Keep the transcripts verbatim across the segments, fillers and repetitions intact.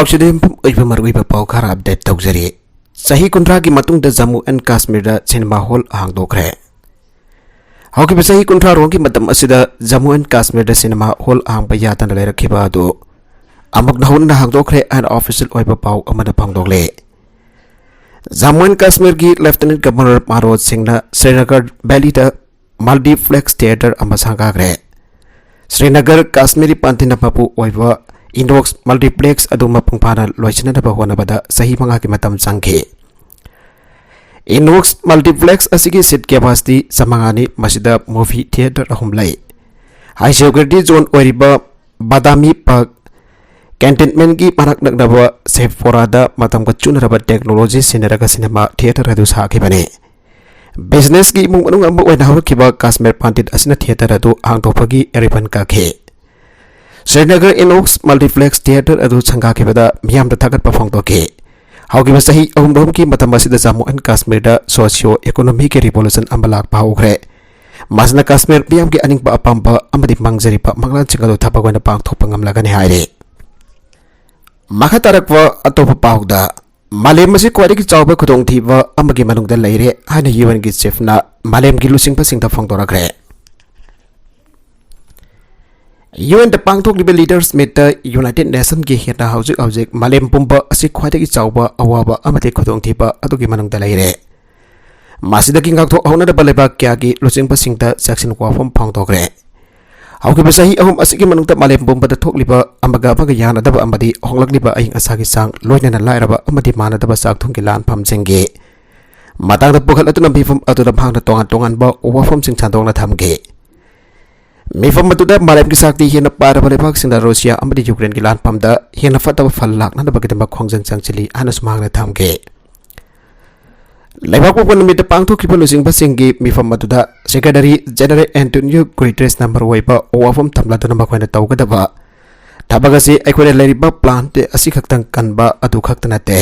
ꯁꯤꯗ ꯌꯨꯝꯐꯝ ꯑꯣꯏꯕ ꯃꯔꯨꯑꯣꯏꯕ ꯄꯥꯎ ꯈꯔ ꯑꯞꯗꯦꯠ ꯇꯧꯖꯔꯤ꯫ ꯆꯍꯤ ꯀꯨꯟꯊ꯭ꯔꯥꯒꯤ ꯃꯇꯨꯡꯗ ꯖꯝꯃꯨ ꯑꯦꯟ ꯀꯥꯁꯃꯤꯔꯗ ꯁꯤꯅꯦꯃꯥ ꯍꯣꯜ ꯍꯥꯡꯗꯣꯛꯈ꯭ꯔꯦ꯫ ꯍꯧꯈꯤꯕ ꯆꯍꯤ ꯀꯨꯟꯊ꯭ꯔꯥꯔꯣꯝꯒꯤ ꯃꯇꯝ ꯑꯁꯤꯗ ꯖꯝꯃꯨ ꯑꯦꯟ ꯀꯥꯁꯃꯤꯔꯗ ꯁꯤꯅꯦꯃꯥ ꯍꯣꯜ ꯍꯥꯡꯕ ꯌꯥꯗꯅ ꯂꯩꯔꯛꯈꯤꯕ ꯑꯗꯨ ꯑꯃꯨꯛ ꯅꯧꯍꯧꯅꯅ ꯍꯥꯡꯗꯣꯛꯈ꯭ꯔꯦ ꯍꯥꯏꯅ ꯑꯣꯐꯤꯁꯤꯌꯦꯜ ꯑꯣꯏꯕ ꯄꯥꯎ ꯑꯃꯅ ꯐꯣꯡꯗꯣꯛꯂꯦ꯫ ꯖꯝꯃꯨ ꯑꯦꯟ ꯀꯥꯁꯃꯤꯔꯒꯤ ꯂꯦꯐꯇꯤꯅꯦꯟꯠ ꯒꯚꯔꯅꯔ ꯃꯥꯔꯣꯠ ꯁꯤꯡꯅ ꯁ꯭ꯔꯤꯅꯒꯔ ꯚꯦꯂꯤꯗ ꯃꯜꯇꯤꯄ꯭ꯂꯦꯛꯁ ꯊꯤꯌꯦꯇꯔ ꯑꯃ ꯁꯪꯒꯥꯈ꯭ꯔꯦ꯫ ꯁ꯭ꯔꯤꯅꯒꯔ ꯀꯥꯁꯃꯤꯔꯤ ꯄꯟꯊꯤꯅ ꯃꯄꯨ ꯑꯣꯏꯕ ꯏꯅꯣꯛꯁ ꯃꯜꯇꯤꯄ꯭ꯂꯦꯛꯁ ꯑꯗꯨ ꯃꯄꯨꯡ ꯐꯥꯅ ꯂꯣꯏꯁꯤꯟꯅꯕ ꯍꯣꯠꯅꯕꯗ ꯆꯍꯤ ꯃꯉꯥꯒꯤ ꯃꯇꯝ ꯆꯪꯈꯤ꯫ ꯏꯅꯣꯛꯁ ꯃꯜꯇꯤꯄ꯭ꯂꯦꯛꯁ ꯑꯁꯤꯒꯤ ꯁꯤꯠ ꯀꯦꯄꯥꯁꯤꯇꯤ ꯆꯥꯃꯉꯥꯅꯤ꯫ ꯃꯁꯤꯗ ꯃꯨꯚꯤ ꯊꯤꯌꯦꯇꯔ ꯑꯍꯨꯝ ꯂꯩ꯫ ꯍꯥꯏ ꯁꯦꯀ꯭ꯌꯨꯔꯤꯇꯤ ꯖꯣꯟ ꯑꯣꯏꯔꯤꯕ ꯕꯥꯗꯥꯃꯤ ꯄꯥꯔꯛ ꯀꯦꯟꯇꯣꯟꯃꯦꯟꯠꯀꯤ ꯃꯅꯥꯛ ꯅꯛꯅꯕ ꯁꯦꯐꯄꯣꯔꯥꯗ ꯃꯇꯝꯒ ꯆꯨꯅꯔꯕ ꯇꯦꯛꯅꯣꯂꯣꯖꯤ ꯁꯤꯖꯤꯟꯅꯔꯒ ꯁꯤꯅꯦꯃꯥ ꯊꯤꯌꯦꯇꯔ ꯑꯗꯨ ꯁꯥꯈꯤꯕꯅꯤ꯫ ꯕꯤꯖꯤꯅꯦꯁꯀꯤ ꯏꯃꯨꯡ ꯃꯅꯨꯡ ꯑꯃ ꯑꯣꯏꯅ ꯍꯧꯔꯛꯈꯤꯕ ꯀꯥꯁꯃꯤꯔ ꯄꯟꯗꯤꯠ ꯑꯁꯤꯅ ꯊꯤꯌꯦꯇꯔ ꯑꯗꯨ ꯍꯥꯡꯗꯣꯛꯄꯒꯤ ꯔꯤꯕꯟ ꯀꯛꯈꯤ꯫ ꯁ꯭ꯔꯤꯅꯒꯔ ꯏꯅꯣꯛꯁ ꯃꯜꯇꯤꯄ꯭ꯂꯦꯛꯁ ꯊꯤꯌꯦꯇꯔ ꯑꯗꯨ ꯁꯪꯒꯥꯈꯤꯕꯗ ꯃꯤꯌꯥꯝꯗ ꯊꯥꯒꯠꯄ ꯐꯣꯡꯗꯣꯛꯈꯤ꯫ ꯍꯧꯈꯤꯕ ꯆꯍꯤ ꯑꯍꯨꯝꯔꯣꯝꯒꯤ ꯃꯇꯝ ꯑꯁꯤꯗ ꯖꯝꯃꯨ ꯑꯦꯟ ꯀꯥꯁꯃꯤꯔꯗ ꯁꯣꯁꯤꯌꯣ ꯏꯀꯣꯅꯣꯃꯤꯛꯀꯤ ꯔꯤꯚꯣꯂꯨꯁꯟ ꯑꯃ ꯂꯥꯛꯄ ꯍꯧꯈ꯭ꯔꯦ꯫ ꯃꯁꯤꯅ ꯀꯥꯁꯃꯤꯔ ꯃꯤꯌꯥꯝꯒꯤ ꯑꯅꯤꯡꯕ ꯑꯄꯥꯝꯕ ꯑꯃꯗꯤ ꯃꯪꯖꯔꯤꯕ ꯃꯪꯂꯥꯟꯁꯤꯡ ꯑꯗꯨ ꯊꯕꯛ ꯑꯣꯏꯅ ꯄꯥꯡꯊꯣꯛꯄ ꯉꯝꯂꯒꯅꯤ ꯍꯥꯏꯔꯤ꯫ ꯃꯈꯥ ꯇꯥꯔꯛꯄ ꯑꯇꯣꯞꯄ ꯄꯥꯎꯗ, ꯃꯥꯂꯦꯝ ꯑꯁꯤ ꯈ꯭ꯋꯥꯏꯗꯒꯤ ꯆꯥꯎꯕ ꯈꯨꯗꯣꯡꯊꯤꯕ ꯑꯃꯒꯤ ꯃꯅꯨꯡꯗ ꯂꯩꯔꯦ ꯍꯥꯏꯅ ꯌꯨ ꯑꯦꯟꯒꯤ ꯆꯤꯐꯅ ꯃꯥꯂꯦꯝꯒꯤ ꯂꯨꯆꯤꯡꯕꯁꯤꯡꯗ ꯐꯣꯡꯗꯣꯔꯛꯈ꯭ꯔꯦ꯫ ꯌꯨ ꯑꯦꯟꯗ ꯄꯥꯡꯊꯣꯛꯂꯤꯕ ꯂꯤꯗꯔꯁ ꯃꯤꯠꯇ ꯌꯨꯅꯥꯏꯇꯦꯗ ꯅꯦꯁꯟꯒꯤ ꯍꯦꯟꯅ ꯍꯧꯖꯤꯛ ꯍꯧꯖꯤꯛ ꯃꯥꯂꯦꯝ ꯄꯨꯝꯕ ꯑꯁꯤ ꯈ꯭ꯋꯥꯏꯗꯒꯤ ꯆꯥꯎꯕ ꯑꯋꯥꯕ ꯑꯃꯗꯤ ꯈꯨꯗꯣꯡꯊꯤꯕ ꯑꯗꯨꯒꯤ ꯃꯅꯨꯡꯗ ꯂꯩꯔꯦ꯫ ꯃꯁꯤꯗꯒꯤ ꯉꯥꯛꯊꯣꯛꯍꯧꯅꯅꯕ ꯂꯩꯕꯥꯛ ꯀꯌꯥꯒꯤ ꯂꯨꯆꯤꯡꯕꯁꯤꯡꯗ ꯆꯦꯛꯁꯤꯟ ꯋꯥꯐꯝ ꯐꯣꯡꯗꯣꯛꯈ꯭ꯔꯦ꯫ ꯍꯧꯈꯤꯕ ꯆꯍꯤ ꯑꯍꯨꯝ ꯑꯁꯤꯒꯤ ꯃꯅꯨꯡꯗ ꯃꯥꯂꯦꯝ ꯄꯨꯝꯕꯗ ꯊꯣꯛꯂꯤꯕ ꯑꯃꯒ ꯑꯃꯒ ꯌꯥꯅꯗꯕ ꯑꯃꯗꯤ ꯍꯣꯡꯂꯛꯂꯤꯕ ꯑꯏꯪ ꯑꯁꯥꯒꯤ ꯆꯥꯡ, ꯂꯣꯏꯅꯅ ꯂꯥꯏꯔꯕ ꯑꯃꯗꯤ ꯃꯥꯟꯅꯗꯕ ꯆꯥꯛꯊꯨꯝꯒꯤ ꯂꯥꯟꯐꯝꯁꯤꯡꯒꯤ ꯃꯇꯥꯡꯗ ꯄꯨꯈꯠꯂꯗꯨꯅ ꯃꯤꯐꯝ ꯑꯗꯨꯗ ꯃꯍꯥꯛꯅ ꯇꯣꯉꯥꯟ ꯇꯣꯉꯥꯟꯕ ꯋꯥꯐꯝꯁꯤꯡ ꯁꯟꯗꯣꯛꯅ ꯊꯝꯈꯤ꯫ ꯃꯤꯐꯝ ꯑꯗꯨꯗ ꯃꯥꯂꯦꯝꯒꯤ ꯆꯥꯛꯇꯤ ꯍꯦꯟꯅ ꯄꯥꯏꯔꯕ ꯂꯩꯕꯥꯛꯁꯤꯡꯅ ꯔꯨꯁꯤꯌꯥ ꯑꯃꯗꯤ ꯌꯨꯀ꯭ꯔꯦꯟꯒꯤ ꯂꯥꯟꯐꯝꯗ ꯍꯦꯟꯅ ꯐꯠꯇꯕ ꯐꯜ ꯂꯥꯛꯅꯅꯕꯒꯤꯗꯃꯛ ꯈꯣꯡꯖꯪ ꯆꯪꯁꯤꯜꯂꯤ ꯍꯥꯏꯅꯁꯨ ꯃꯍꯥꯛꯅ ꯊꯝꯈꯤ꯫ ꯂꯩꯕꯥꯛ ꯄꯣꯛꯄ ꯅꯨꯃꯤꯠꯇ ꯄꯥꯡꯊꯣꯛꯈꯤꯕ ꯂꯨꯆꯤꯡꯕꯁꯤꯡꯒꯤ ꯃꯤꯐꯝ ꯑꯗꯨꯗ ꯁꯦꯀ꯭ꯔꯦꯇꯔꯤ ꯖꯦꯅꯔꯦꯜ ꯑꯦꯟꯇꯣꯅꯤꯌꯣ ꯒꯨꯇꯦꯔꯦꯁꯅ ꯃꯔꯨꯑꯣꯏꯕ ꯋꯥꯐꯝ ꯊꯝꯂꯗꯨꯅ ꯃꯈꯣꯏꯅ ꯇꯧꯒꯗꯕ ꯊꯕꯛ ꯑꯁꯤ ꯑꯩꯈꯣꯏꯅ ꯂꯩꯔꯤꯕ ꯄ꯭ꯂꯥꯟꯠ ꯑꯁꯤ ꯈꯛꯇꯪ ꯀꯟꯕ ꯑꯗꯨ ꯈꯛꯇ ꯅꯠꯇꯦ꯫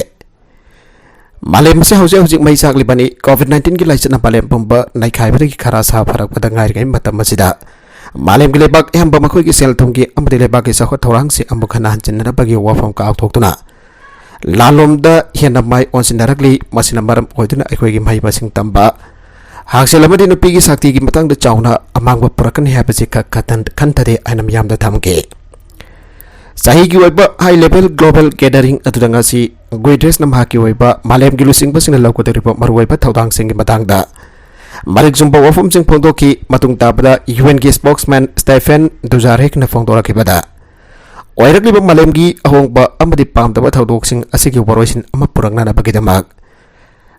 ꯃꯥꯂꯦꯝ ꯑꯁꯤ ꯍꯧꯖꯤꯛ ꯍꯧꯖꯤꯛ ꯃꯩ ꯆꯥꯛꯂꯤꯕꯅꯤ꯫ ꯀꯣꯚꯤꯗ ꯅꯥꯏꯟꯇꯤꯟꯒꯤ ꯂꯥꯏꯆꯠꯅ ꯃꯥꯂꯦꯝ ꯄꯨꯝꯕ ꯅꯩꯈꯥꯏꯕꯗꯒꯤ ꯈꯔ ꯁꯥꯐꯔꯛꯄꯗ ꯉꯥꯏꯔꯤꯉꯩ ꯃꯇꯝ ꯑꯁꯤꯗ ꯃꯥꯂꯦꯝꯒꯤ ꯂꯩꯕꯥꯛ ꯑꯌꯥꯝꯕ ꯃꯈꯣꯏꯒꯤ ꯁꯦꯜ ꯊꯨꯝꯒꯤ ꯑꯃꯗꯤ ꯂꯩꯕꯥꯛꯀꯤ ꯆꯥꯎꯈꯠ ꯊꯧꯔꯥꯡꯁꯤꯡ ꯑꯃꯨꯛ ꯍꯟꯅ ꯍꯟꯖꯤꯟꯅꯅꯕꯒꯤ ꯋꯥꯐꯝ ꯀꯥꯎꯊꯣꯛꯇꯨꯅ ꯂꯥꯟꯂꯣꯝꯗ ꯍꯦꯟꯅ ꯃꯥꯏ ꯑꯣꯟꯁꯤꯟꯅꯔꯛꯂꯤ꯫ ꯃꯁꯤꯅ ꯃꯔꯝ ꯑꯣꯏꯗꯨꯅ ꯑꯩꯈꯣꯏꯒꯤ ꯃꯍꯩ ꯃꯁꯤꯡ ꯇꯝꯕ, ꯍꯛꯁꯦꯜ ꯑꯃꯗꯤ ꯅꯨꯄꯤꯒꯤ ꯁꯛꯇꯤꯒꯤ ꯃꯇꯥꯡꯗ ꯆꯥꯎꯅ ꯑꯃꯥꯡꯕ ꯄꯨꯔꯛꯀꯅꯤ ꯍꯥꯏꯕꯁꯤ ꯈ-, ꯈꯟꯊꯟ-, ꯈꯟꯊꯗꯦ ꯍꯥꯏꯅ ꯃꯤꯌꯥꯝꯗ ꯊꯝꯈꯤ꯫ ꯆꯍꯤꯒꯤ ꯑꯣꯏꯕ high level global gathering ꯑꯗꯨꯗ ꯉꯁꯤ ꯒꯨꯏꯗ꯭ꯔꯦꯁꯅ ꯃꯍꯥꯛꯀꯤ ꯑꯣꯏꯕ ꯃꯥꯂꯦꯝꯒꯤ ꯂꯨꯆꯤꯡꯕꯁꯤꯡꯅ ꯂꯧꯒꯗꯧꯔꯤꯕ ꯃꯔꯨꯑꯣꯏꯕ ꯊꯧꯗꯥꯡꯁꯤꯡꯒꯤ ꯃꯇꯥꯡꯗ ꯃꯔꯤꯛ ꯆꯨꯝꯕ ꯋꯥꯐꯝꯁꯤꯡ ꯐꯣꯡꯗꯣꯛꯈꯤ꯫ ꯃꯇꯨꯡ ꯇꯥꯕꯗ U N ꯒꯤ spokesman Stephen Dujarricꯅ ꯐꯣꯡꯗꯣꯔꯛꯈꯤꯕꯗ, ꯑꯣꯏꯔꯛꯂꯤꯕ ꯃꯥꯂꯦꯝꯒꯤ ꯑꯍꯣꯡꯕ ꯑꯃꯗꯤ ꯄꯥꯝꯗꯕ ꯊꯧꯗꯣꯛꯁꯤꯡ ꯑꯁꯤꯒꯤ ꯋꯥꯔꯣꯏꯁꯤꯟ ꯑꯃ ꯄꯨꯔꯛꯅꯅꯕꯒꯤꯗꯃꯛ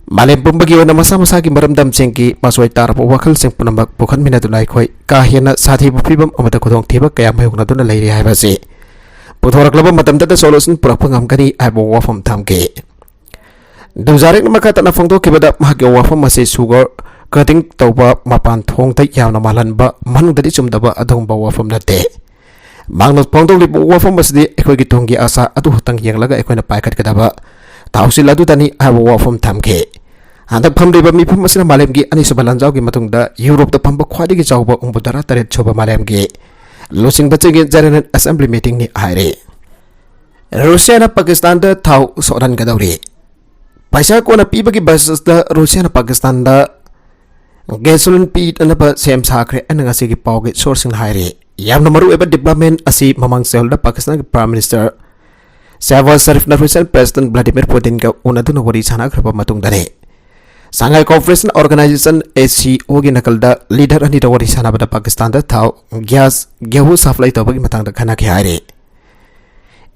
ꯃꯥꯂꯦꯝ ꯄꯨꯝꯕꯒꯤ ꯑꯣꯏꯅ ꯃꯁꯥ ꯃꯁꯥꯒꯤ ꯃꯔꯝꯗꯝꯁꯤꯡꯒꯤ ꯃꯁꯣꯏ ꯇꯥꯔꯕ ꯋꯥꯈꯜꯁꯤꯡ ꯄꯨꯝꯅꯃꯛ ꯄꯨꯈꯠꯃꯤꯟꯅꯗꯨꯅ ꯑꯩꯈꯣꯏ ꯀꯥ ꯍꯦꯟꯅ ꯁꯥꯊꯤꯕ ꯐꯤꯕꯝ ꯑꯃꯗ ꯈꯨꯗꯣꯡꯊꯤꯕ ꯀꯌꯥ ꯃꯥꯌꯣꯛꯅꯗꯨꯅ ꯂꯩꯔꯤ ꯍꯥꯏꯕ ꯑꯁꯤ ꯄꯨꯊꯣꯔꯛꯂꯕ ꯃꯇꯝꯗꯇ solution ꯄꯨꯔꯛꯄ ꯉꯝꯒꯅꯤ ꯍꯥꯏꯕ ꯋꯥꯐꯝ ꯊꯝꯈꯤ꯫ ꯗꯨꯖꯥꯔꯤꯛꯅ ꯃꯈꯥ ꯇꯥꯅ ꯐꯣꯡꯗꯣꯛꯈꯤꯕꯗ, ꯃꯍꯥꯛꯀꯤ ꯋꯥꯐꯝ ꯑꯁꯤ sugar cutting ꯇꯧꯕ, ꯃꯄꯥꯟ ꯊꯣꯡꯗ ꯌꯥꯝꯅ ꯃꯥꯜꯍꯟꯕ, ꯃꯅꯨꯡꯗꯗꯤ ꯆꯨꯝꯗꯕ ꯑꯗꯨꯒꯨꯝꯕ ꯋꯥꯐꯝ ꯅꯠꯇꯦ꯫ ꯃꯍꯥꯛꯅ ꯐꯣꯡꯗꯣꯛꯂꯤꯕ ꯋꯥꯐꯝ ꯑꯁꯤꯗꯤ ꯑꯩꯈꯣꯏꯒꯤ ꯇꯨꯡꯒꯤ ꯑꯥꯁꯥ ꯑꯗꯨ ꯈꯛꯇꯪ ꯌꯦꯡꯂꯒ ꯑꯩꯈꯣꯏꯅ ꯄꯥꯏꯈꯠꯀꯗꯕ ꯊꯧꯁꯤꯜ ꯑꯗꯨꯗꯅꯤ ꯍꯥꯏꯕ ꯋꯥꯐꯝ ꯊꯝꯈꯤ꯫ ꯍꯟꯗꯛ ꯐꯝꯂꯤꯕ ꯃꯤꯐꯝ ꯑꯁꯤꯅ ꯃꯥꯂꯦꯝꯒꯤ ꯑꯅꯤꯁꯨꯕ ꯂꯥꯟꯖꯥꯎꯒꯤ ꯃꯇꯨꯡꯗ ꯌꯨꯔꯣꯞꯇ ꯐꯝꯕ ꯈ꯭ꯋꯥꯏꯗꯒꯤ ꯆꯥꯎꯕ ꯍꯨꯝꯐꯨꯇꯔꯥ ꯇꯔꯦꯠ ꯁꯨꯕ ꯃꯥꯂꯦꯝꯒꯤ ꯂꯨꯆꯤꯡꯕꯁꯤꯡꯒꯤ General Assembly meetingꯅꯤ ꯍꯥꯏꯔꯤ꯫ ꯔꯨꯁꯤꯌꯥꯅ ꯄꯥꯀꯤꯁꯇꯥꯟꯗ ꯊꯥꯎ ꯁꯣꯛꯍꯟꯒꯗꯧꯔꯤ꯫ ꯄꯩꯁꯥ ꯀꯣꯟꯅ ꯄꯤꯕꯒꯤ ꯕꯖꯦꯠꯇ ꯔꯨꯁꯤꯌꯥꯅ ꯄꯥꯀꯤꯁꯇꯥꯟꯗ gasoline ꯄꯤꯅꯅꯕ ꯁꯦꯝ ꯁꯥꯈ꯭ꯔꯦ ꯍꯥꯏꯅ ꯉꯁꯤꯒꯤ ꯄꯥꯎꯒꯤ sourceꯁꯤꯡꯅ ꯍꯥꯏꯔꯤ꯫ ꯌꯥꯝꯅ ꯃꯔꯨꯑꯣꯏꯕ development ꯑꯁꯤ ꯃꯃꯥꯡ ꯆꯌꯣꯜꯗ ꯄꯥꯀꯤꯁꯇꯥꯟꯒꯤ Prime Minister ꯁꯦꯍꯕꯥꯖ ꯁꯔꯤꯐꯅ Russian President Vladimir Putinꯒ ꯎꯅꯗꯨꯅ ꯋꯥꯔꯤ ꯁꯥꯟꯅꯈ꯭ꯔꯕ ꯃꯇꯨꯡꯗꯅꯤ꯫ Shanghai Cooperation Organization, S C O ꯒꯤ ꯅꯥꯀꯜꯗ leader ꯑꯅꯤꯗ ꯋꯥꯔꯤ ꯁꯥꯟꯅꯕꯗ ꯄꯥꯀꯤꯁꯇꯥꯟꯗ ꯊꯥꯎ, gas, ꯒꯦꯍꯨ supply ꯇꯧꯕꯒꯤ ꯃꯇꯥꯡꯗ ꯈꯟꯅꯈꯤ ꯍꯥꯏꯔꯤ꯫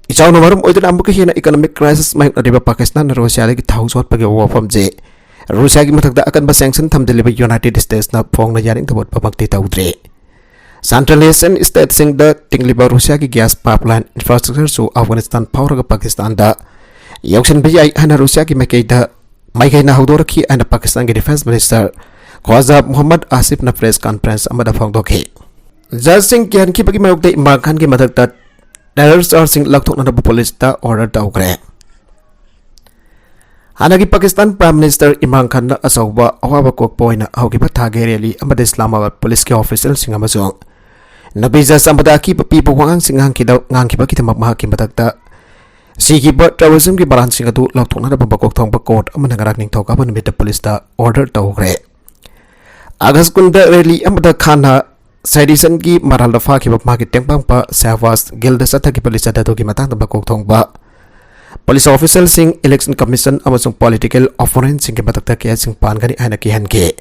ꯏꯆꯥꯎꯅ ꯃꯔꯝ ꯑꯣꯏꯗꯨꯅ ꯑꯃꯨꯛꯀ ꯍꯦꯟꯅ economic crisis ꯃꯥꯌꯣꯛꯅꯔꯤꯕ ꯄꯥꯀꯤꯁꯇꯥꯟꯅ ꯔꯨꯁꯤꯌꯥꯗꯒꯤ ꯊꯥꯎ ꯁꯣꯠꯄꯒꯤ ꯋꯥꯐꯝꯁꯦ ꯔꯨꯁꯤꯌꯥꯒꯤ ꯃꯊꯛꯇ ꯑꯀꯟꯕ sanction ꯊꯝꯖꯤꯜꯂꯤꯕ United Statesꯅ ꯐꯣꯡꯅ ꯌꯥꯅꯤꯡꯗꯕ ꯎꯠꯄꯃꯛꯇꯤ ꯇꯧꯗ꯭ꯔꯤ꯫ Central Asian stateꯁꯤꯡꯗ ꯇꯤꯡꯂꯤꯕ ꯔꯨꯁꯤꯌꯥꯒꯤ gas pipeline infrastructureꯁꯨ Afghanistan ꯐꯥꯎꯔꯒ ꯄꯥꯀꯤꯁꯇꯥꯟꯗ ꯌꯧꯁꯤꯟꯕ ꯌꯥꯏ ꯍꯥꯏꯅ ꯔꯨꯁꯤꯌꯥꯒꯤ ꯃꯥꯏꯀꯩꯗ, ꯃꯥꯏꯀꯩꯅ ꯍꯧꯗꯣꯔꯛꯈꯤ ꯍꯥꯏꯅ ꯄꯥꯀꯤꯁꯇꯥꯟꯒꯤ Defence Minister ꯈ꯭ꯋꯥꯖꯥ ꯃꯨꯍꯝꯃꯗ ꯑꯥꯁꯤꯐꯅ press conference ꯑꯃꯗ ꯐꯣꯡꯗꯣꯛꯈꯤ꯫ Judgeꯁꯤꯡ ꯀꯤꯍꯟꯈꯤꯕꯒꯤ ꯃꯥꯌꯣꯛꯇ ꯏꯝꯔꯥꯟ ꯈꯥꯟꯒꯤ ꯃꯊꯛꯇ terror chargeꯁꯤꯡ ꯂꯧꯊꯣꯛꯅꯅꯕ policeꯇ order ꯇꯧꯈ꯭ꯔꯦ꯫ ꯍꯥꯟꯅꯒꯤ ꯄꯥꯀꯤꯁꯇꯥꯟ Prime Minister ꯏꯝꯔꯥꯟ ꯈꯥꯟꯅ ꯑꯆꯧꯕ ꯑꯋꯥꯕ ꯀꯣꯛꯄ ꯑꯣꯏꯅ ꯍꯧꯈꯤꯕ ꯊꯥꯒꯤ rally ꯑꯃꯗ ꯏꯁꯂꯥꯃꯥꯕꯥꯗ policeꯀꯤ officialꯁꯤꯡ ꯑꯃꯁꯨꯡ ꯅꯨꯄꯤ ꯖꯖ ꯑꯃꯗ ꯑꯀꯤꯕ ꯄꯤꯕ ꯋꯥꯉꯥꯡꯁꯤꯡ ꯉꯥꯡꯈꯤꯗ-, ꯉꯥꯡꯈꯤꯕꯒꯤꯗꯃꯛ ꯃꯍꯥꯛꯀꯤ ꯃꯊꯛꯇ ꯁꯤꯈꯤꯕ terrorism ꯒꯤ ꯃꯔꯥꯜꯁꯤꯡ ꯑꯗꯨ ꯂꯧꯊꯣꯛꯅꯅꯕ ꯃꯀꯣꯛ ꯊꯣꯡꯕ court ꯑꯃꯅ ꯉꯔꯥꯡ ꯅꯤꯡꯊꯧꯀꯥꯕ ꯅꯨꯃꯤꯠꯇ police ꯇ order ꯇꯧꯈ꯭ꯔꯦ꯫ ꯑꯥꯒꯁ ꯀꯨꯟꯗ rally ꯑꯃꯗ ꯈꯥꯟꯅ sedition ꯒꯤ ꯃꯔꯥꯜꯗ ꯐꯥꯈꯤꯕ ꯃꯥꯒꯤ ꯇꯦꯡꯕꯥꯡꯄ ꯁꯍꯕꯥꯖ ꯒꯤꯜꯗ ꯆꯠꯊꯈꯤꯕ ꯂꯤꯆꯠ ꯑꯗꯨꯒꯤ ꯃꯇꯥꯡꯗ ꯃꯀꯣꯛ ꯊꯣꯡꯕ police official ꯁꯤꯡ, election commission ꯑꯃꯁꯨꯡ political opponent ꯁꯤꯡꯒꯤ ꯃꯊꯛꯇ case ꯁꯤꯡ ꯄꯥꯟꯒꯅꯤ ꯍꯥꯏꯅ ꯀꯤꯍꯟꯈꯤ꯫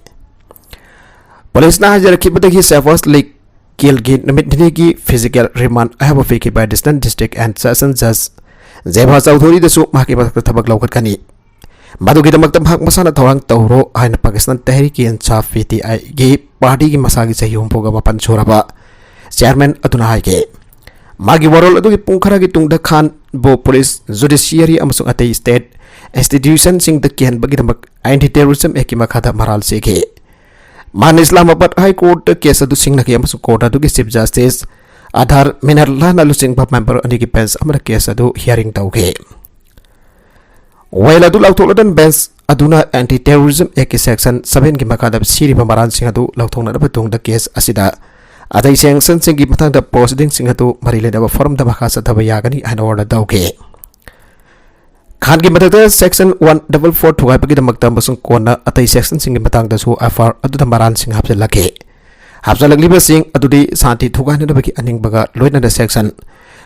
Police ꯅ ꯍꯥꯏꯖꯔꯛꯈꯤꯕꯗꯒꯤ ꯁꯍꯕꯥꯖ ꯂꯤꯛ ꯒꯤꯜꯒꯤ ꯅꯨꯃꯤꯠ ꯅꯤꯅꯤꯒꯤ physical remand ꯑꯌꯥꯕ ꯄꯤꯈꯤꯕ Additional District and Session Judge ꯖꯦꯕꯥ ꯆꯧꯙꯨꯔꯤꯗꯁꯨ ꯃꯍꯥꯛꯀꯤ ꯃꯊꯛꯇ ꯊꯕꯛ ꯂꯧꯈꯠꯀꯅꯤ꯫ ꯃꯗꯨꯒꯤꯗꯃꯛꯇ ꯃꯍꯥꯛ ꯃꯁꯥꯅ ꯊꯧꯔꯥꯡ ꯇꯧꯔꯣ ꯍꯥꯏꯅ Pakistan ꯇꯦꯍꯔꯤꯛ E ꯏꯟꯁꯥꯐ, P T I ꯒꯤ party ꯒꯤ ꯃꯁꯥꯒꯤ ꯆꯍꯤ ꯍꯨꯝꯐꯨꯒ ꯃꯥꯄꯟ ꯁꯨꯔꯕ chairman ꯑꯗꯨꯅ ꯍꯥꯏꯈꯤ꯫ ꯃꯥꯒꯤ ꯋꯥꯔꯣꯜ ꯑꯗꯨꯒꯤ ꯄꯨꯡ ꯈꯔꯒꯤ ꯇꯨꯡꯗ ꯈꯥꯟꯕꯨ police, judiciary ꯑꯃꯁꯨꯡ ꯑꯇꯩ state institution ꯁꯤꯡꯗ ꯀꯤꯍꯟꯕꯒꯤꯗꯃꯛ Anti Terrorism Act ꯀꯤ ꯃꯈꯥꯗ ꯃꯔꯥꯜ ꯁꯤꯈꯤ꯫ ꯃꯥꯅ ꯏꯁꯂꯥꯃꯥꯕꯥꯗ High Court ꯇ case ꯑꯗꯨ ꯁꯤꯡꯅꯈꯤ ꯑꯃꯁꯨꯡ court ꯑꯗꯨꯒꯤ Chief Justice ꯑꯙꯥꯔ ꯃꯤꯅꯔꯂꯥꯅ ꯂꯨꯆꯤꯡꯕ member ꯑꯅꯤꯒꯤ bench ꯑꯃꯅ case ꯑꯗꯨ hearing ꯇꯧꯈꯤ꯫ ꯋꯥꯌꯦꯜ ꯑꯗꯨ ꯂꯥꯎꯊꯣꯛꯂꯗꯨꯅ bench ꯑꯗꯨꯅ Anti Terrorism Act ꯀꯤ section seven ꯒꯤ ꯃꯈꯥꯗ ꯁꯤꯔꯤꯕ ꯃꯔꯥꯜꯁꯤꯡ ꯑꯗꯨ ꯂꯧꯊꯣꯛꯅꯔꯕ ꯇꯨꯡꯗ case ꯑꯁꯤꯗ ꯑꯇꯩ sanction ꯁꯤꯡꯒꯤ ꯃꯇꯥꯡꯗ proceeding ꯁꯤꯡ ꯑꯗꯨ ꯃꯔꯤ ꯂꯩꯅꯕ forum ꯗ ꯃꯈꯥ ꯆꯠꯊꯕ ꯌꯥꯒꯅꯤ ꯍꯥꯏꯅ order ꯇꯧꯈꯤ꯫ ꯈꯥꯟꯒꯤ ꯃꯊꯛꯇ section one double four ꯊꯨꯒꯥꯏꯕꯒꯤꯗꯃꯛꯇ ꯑꯃꯁꯨꯡ ꯀꯣꯟꯅ ꯑꯇꯩ section ꯁꯤꯡꯒꯤ ꯃꯇꯥꯡꯗꯁꯨ F I R ꯑꯗꯨꯗ ꯃꯔꯥꯜꯁꯤꯡ ꯍꯥꯞꯆꯤꯜꯂꯛꯈꯤ꯫ ꯍꯥꯞꯆꯤꯜꯂꯛꯂꯤꯕꯁꯤꯡ ꯑꯗꯨꯗꯤ ꯁꯥꯟꯇꯤ ꯊꯨꯒꯥꯏꯅꯅꯕꯒꯤ ꯑꯅꯤꯡꯕꯒ ꯂꯣꯏꯅꯅ section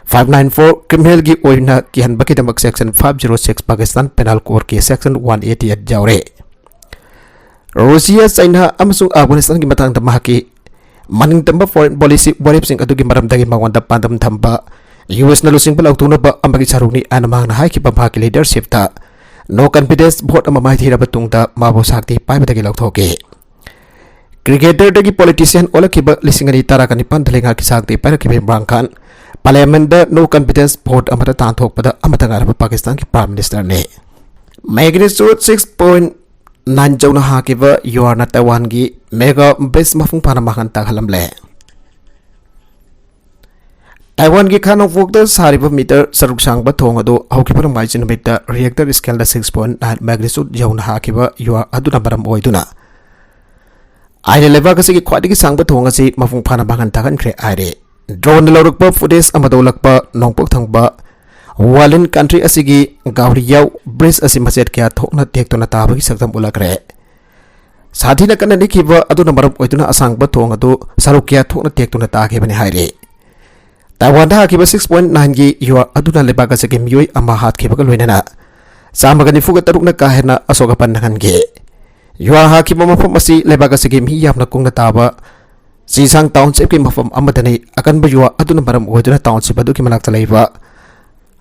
five nine four, criminal ꯒꯤ ꯑꯣꯏꯅ ꯀꯤꯍꯟꯕꯒꯤꯗꯃꯛ section five zero six, Pakistan Penal Code ꯀꯤ section one eighty eight ꯌꯥꯎꯔꯦ꯫ ꯔꯨꯁꯤꯌꯥ, ꯆꯥꯏꯅꯥ ꯑꯃꯁꯨꯡ ꯑꯐꯒꯥꯅꯤꯁꯇꯥꯟꯒꯤ ꯃꯇꯥꯡꯗ ꯃꯍꯥꯛꯀꯤ ꯃꯅꯤꯡ ꯇꯝꯕ foreign policy ꯋꯥꯔꯦꯞꯁꯤꯡ ꯑꯗꯨꯒꯤ ꯃꯔꯝꯗꯒꯤ ꯃꯉꯣꯟꯗ ꯄꯥꯟꯗꯝ ꯊꯝꯕ U S ꯅ ꯂꯨꯆꯤꯡꯕ ꯂꯥꯎꯊꯣꯛꯅꯕ ꯑꯃꯒꯤ ꯁꯔꯨꯛꯅꯤ ꯍꯥꯏꯅ ꯃꯍꯥꯛꯅ ꯍꯥꯏꯈꯤꯕ ꯃꯍꯥꯛꯀꯤ leadership ꯇ no confidence vote ꯑꯃ ꯃꯥꯏꯊꯤꯔꯕ ꯇꯨꯡꯗ ꯃꯥꯕꯨ ꯁꯛꯇꯤ ꯄꯥꯏꯕꯗꯒꯤ ꯂꯧꯊꯣꯛꯈꯤ꯫ Cricketer ꯗꯒꯤ politician ꯑꯣꯜꯂꯛꯈꯤꯕ ꯂꯤꯁꯤꯡ ꯑꯅꯤ ꯇꯔꯥꯒ ꯅꯤꯄꯥꯟꯗ ꯂꯩꯉꯥꯛꯀꯤ ꯁꯛꯇꯤ ꯄꯥꯏꯔꯛꯈꯤꯕ ꯏꯝꯔꯥꯟ ꯈꯥꯟ Parliament ꯗ no confidence vote ꯑꯃꯗ ꯇꯥꯟꯊꯣꯛꯄꯗ ꯑꯃꯠꯇ ꯉꯥꯏꯔꯕ ꯄꯥꯀꯤꯁꯇꯥꯟꯒꯤ Prime Minister ꯅꯤ꯫ Magnitude six point nine ꯌꯧꯅ ꯍꯥꯈꯤꯕ ꯌꯨꯑꯥꯔꯅ ꯇꯥꯏꯋꯥꯟꯒꯤ mega bridge ꯃꯄꯨꯡ ꯐꯥꯅ ꯃꯥꯡꯍꯟ ꯇꯥꯛꯍꯜꯂꯝꯂꯦ꯫ ꯇꯥꯏꯋꯥꯟꯒꯤ ꯈꯥ ꯅꯣꯡꯄꯣꯛꯇ ꯁꯥꯔꯤꯕ meter ꯆꯥꯇ꯭ꯔꯨꯛ ꯁꯥꯡꯕ ꯊꯣꯡ ꯑꯗꯨ ꯍꯧꯈꯤꯕ ꯅꯣꯡꯃꯥꯏꯖꯤꯡ ꯅꯨꯃꯤꯠꯇ Richter scale ꯗ six point nine magnitude ꯌꯧꯅ ꯍꯥꯈꯤꯕ ꯌꯨꯑꯥꯔ ꯑꯗꯨꯅ ꯃꯔꯝ ꯑꯣꯏꯗꯨꯅ ꯑꯥꯏꯂꯦꯟ ꯂꯩꯕꯥꯛ ꯑꯁꯤꯒꯤ ꯈ꯭ꯋꯥꯏꯗꯒꯤ ꯁꯥꯡꯕ ꯊꯣꯡ ꯑꯁꯤ ꯃꯄꯨꯡ ꯐꯥꯅ ꯃꯥꯡꯍꯟ ꯇꯥꯛꯍꯟꯈ꯭ꯔꯦ ꯍꯥꯏꯔꯦ꯫ Drone ꯂꯧꯔꯛꯄ footage ꯑꯃꯗ ꯎꯠꯂꯛꯄ ꯅꯣꯡꯄꯣꯛ ꯊꯪꯕ ꯋꯥꯂꯤꯟ country ꯑꯁꯤꯒꯤ ꯒꯥꯎꯔꯤꯌꯥꯎ bridge ꯑꯁꯤ ꯃꯆꯦꯠ ꯀꯌꯥ ꯊꯣꯛꯅ ꯇꯦꯛꯇꯨꯅ ꯇꯥꯕꯒꯤ ꯁꯛꯇꯝ ꯎꯠꯂꯛꯈ꯭ꯔꯦ꯫ ꯁꯥꯊꯤꯅ ꯀꯟꯅ ꯅꯤꯛꯈꯤꯕ ꯑꯗꯨꯅ ꯃꯔꯝ ꯑꯣꯏꯗꯨꯅ ꯑꯁꯥꯡꯕ ꯊꯣꯡ ꯑꯗꯨ ꯁꯔꯨꯛ ꯀꯌꯥ ꯊꯣꯛꯅ ꯇꯦꯛꯇꯨꯅ ꯇꯥꯈꯤꯕꯅꯤ ꯍꯥꯏꯔꯤ꯫ ꯇꯥꯏꯋꯥꯟꯗ ꯍꯥꯈꯤꯕ six point nine ꯒꯤ ꯌꯨꯑꯥꯔ ꯑꯗꯨꯅ ꯂꯩꯕꯥꯛ ꯑꯁꯤꯒꯤ ꯃꯤꯑꯣꯏ ꯑꯃ ꯍꯥꯠꯈꯤꯕꯒ ꯂꯣꯏꯅꯅ ꯆꯥꯝꯃꯒ ꯅꯤꯐꯨꯒ ꯇꯔꯨꯛꯅ ꯀꯥ ꯍꯦꯟꯅ ꯑꯁꯣꯛ ꯑꯄꯟ ꯅꯪꯍꯟꯈꯤ꯫ ꯌꯨꯑꯥꯔ ꯍꯥꯈꯤꯕ ꯃꯐꯝ ꯑꯁꯤ ꯂꯩꯕꯥꯛ ꯑꯁꯤꯒꯤ ꯃꯤ ꯌꯥꯝꯅ ꯀꯨꯡꯅ ꯇꯥꯕ ꯆꯤꯁꯥꯡ township ꯀꯤ ꯃꯐꯝ ꯑꯃꯗꯅꯤ꯫ ꯑꯀꯟꯕ ꯌꯨꯑꯥꯔ ꯑꯗꯨꯅ ꯃꯔꯝ ꯑꯣꯏꯗꯨꯅ township ꯑꯗꯨꯒꯤ ꯃꯅꯥꯛꯇ ꯂꯩꯕ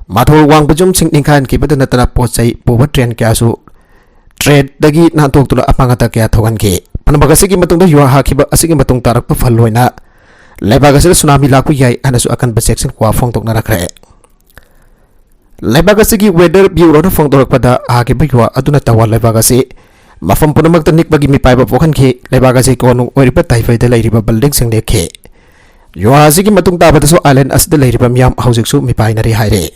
ꯃꯊꯣꯜ ꯋꯥꯡꯕ ꯌꯨꯝꯁꯤꯡ ꯅꯤꯡꯈꯥꯏꯍꯟꯈꯤꯕꯗ ꯅꯠꯇꯅ ꯄꯣꯠ ꯆꯩ ꯄꯨꯕ train ꯀꯌꯥꯁꯨ track ꯇꯒꯤ ꯅꯥꯟꯊꯣꯛꯇꯨꯅ ꯑꯃꯥꯡ ꯑꯇꯥ ꯀꯌꯥ ꯊꯣꯛꯍꯟꯈꯤ꯫ ꯄꯨꯝꯅꯃꯛ ꯑꯁꯤꯒꯤ ꯃꯇꯨꯡꯗ ꯌꯨꯑꯥꯔ ꯍꯥꯈꯤꯕ ꯑꯁꯤꯒꯤ ꯃꯇꯨꯡ ꯇꯥꯔꯛꯄ ꯐꯜ ꯑꯣꯏꯅ ꯂꯩꯕꯥꯛ ꯑꯁꯤꯗ tsunami ꯂꯥꯛꯄ ꯌꯥꯏ ꯍꯥꯏꯅꯁꯨ ꯑꯀꯟꯕ ꯆꯦꯛꯁꯤꯟ ꯋꯥ ꯐꯣꯡꯗꯣꯛꯅꯔꯛꯈ꯭ꯔꯦ꯫ ꯂꯩꯕꯥꯛ ꯑꯁꯤꯒꯤ weather bureau ꯅ ꯐꯣꯡꯗꯣꯔꯛꯄꯗ, ꯍꯥꯈꯤꯕ ꯌꯨꯑꯥꯔ ꯑꯗꯨꯅ ꯇꯥꯏꯋꯥꯟ ꯂꯩꯕꯥꯛ ꯑꯁꯤ ꯃꯐꯝ ꯄꯨꯝꯅꯃꯛꯇ ꯅꯤꯛꯄꯒꯤ ꯃꯤꯄꯥꯏꯕ ꯄꯣꯛꯍꯟꯈꯤ꯫ ꯂꯩꯕꯥꯛ ꯑꯁꯤ ꯀꯣꯅꯨꯡ ꯑꯣꯏꯔꯤꯕ ꯇꯥꯏꯐꯩꯗ ꯂꯩꯔꯤꯕ building ꯁꯤꯡ ꯅꯤꯛꯈꯤ꯫ ꯌꯨꯑꯥꯔ ꯑꯁꯤꯒꯤ ꯃꯇꯨꯡ ꯇꯥꯕꯗꯁꯨ island ꯑꯁꯤꯗ ꯂꯩꯔꯤꯕ ꯃꯤꯌꯥꯝ ꯍꯧꯖꯤꯛꯁꯨ ꯃꯤꯄꯥꯏꯅꯔꯤ ꯍꯥꯏꯔꯤ꯫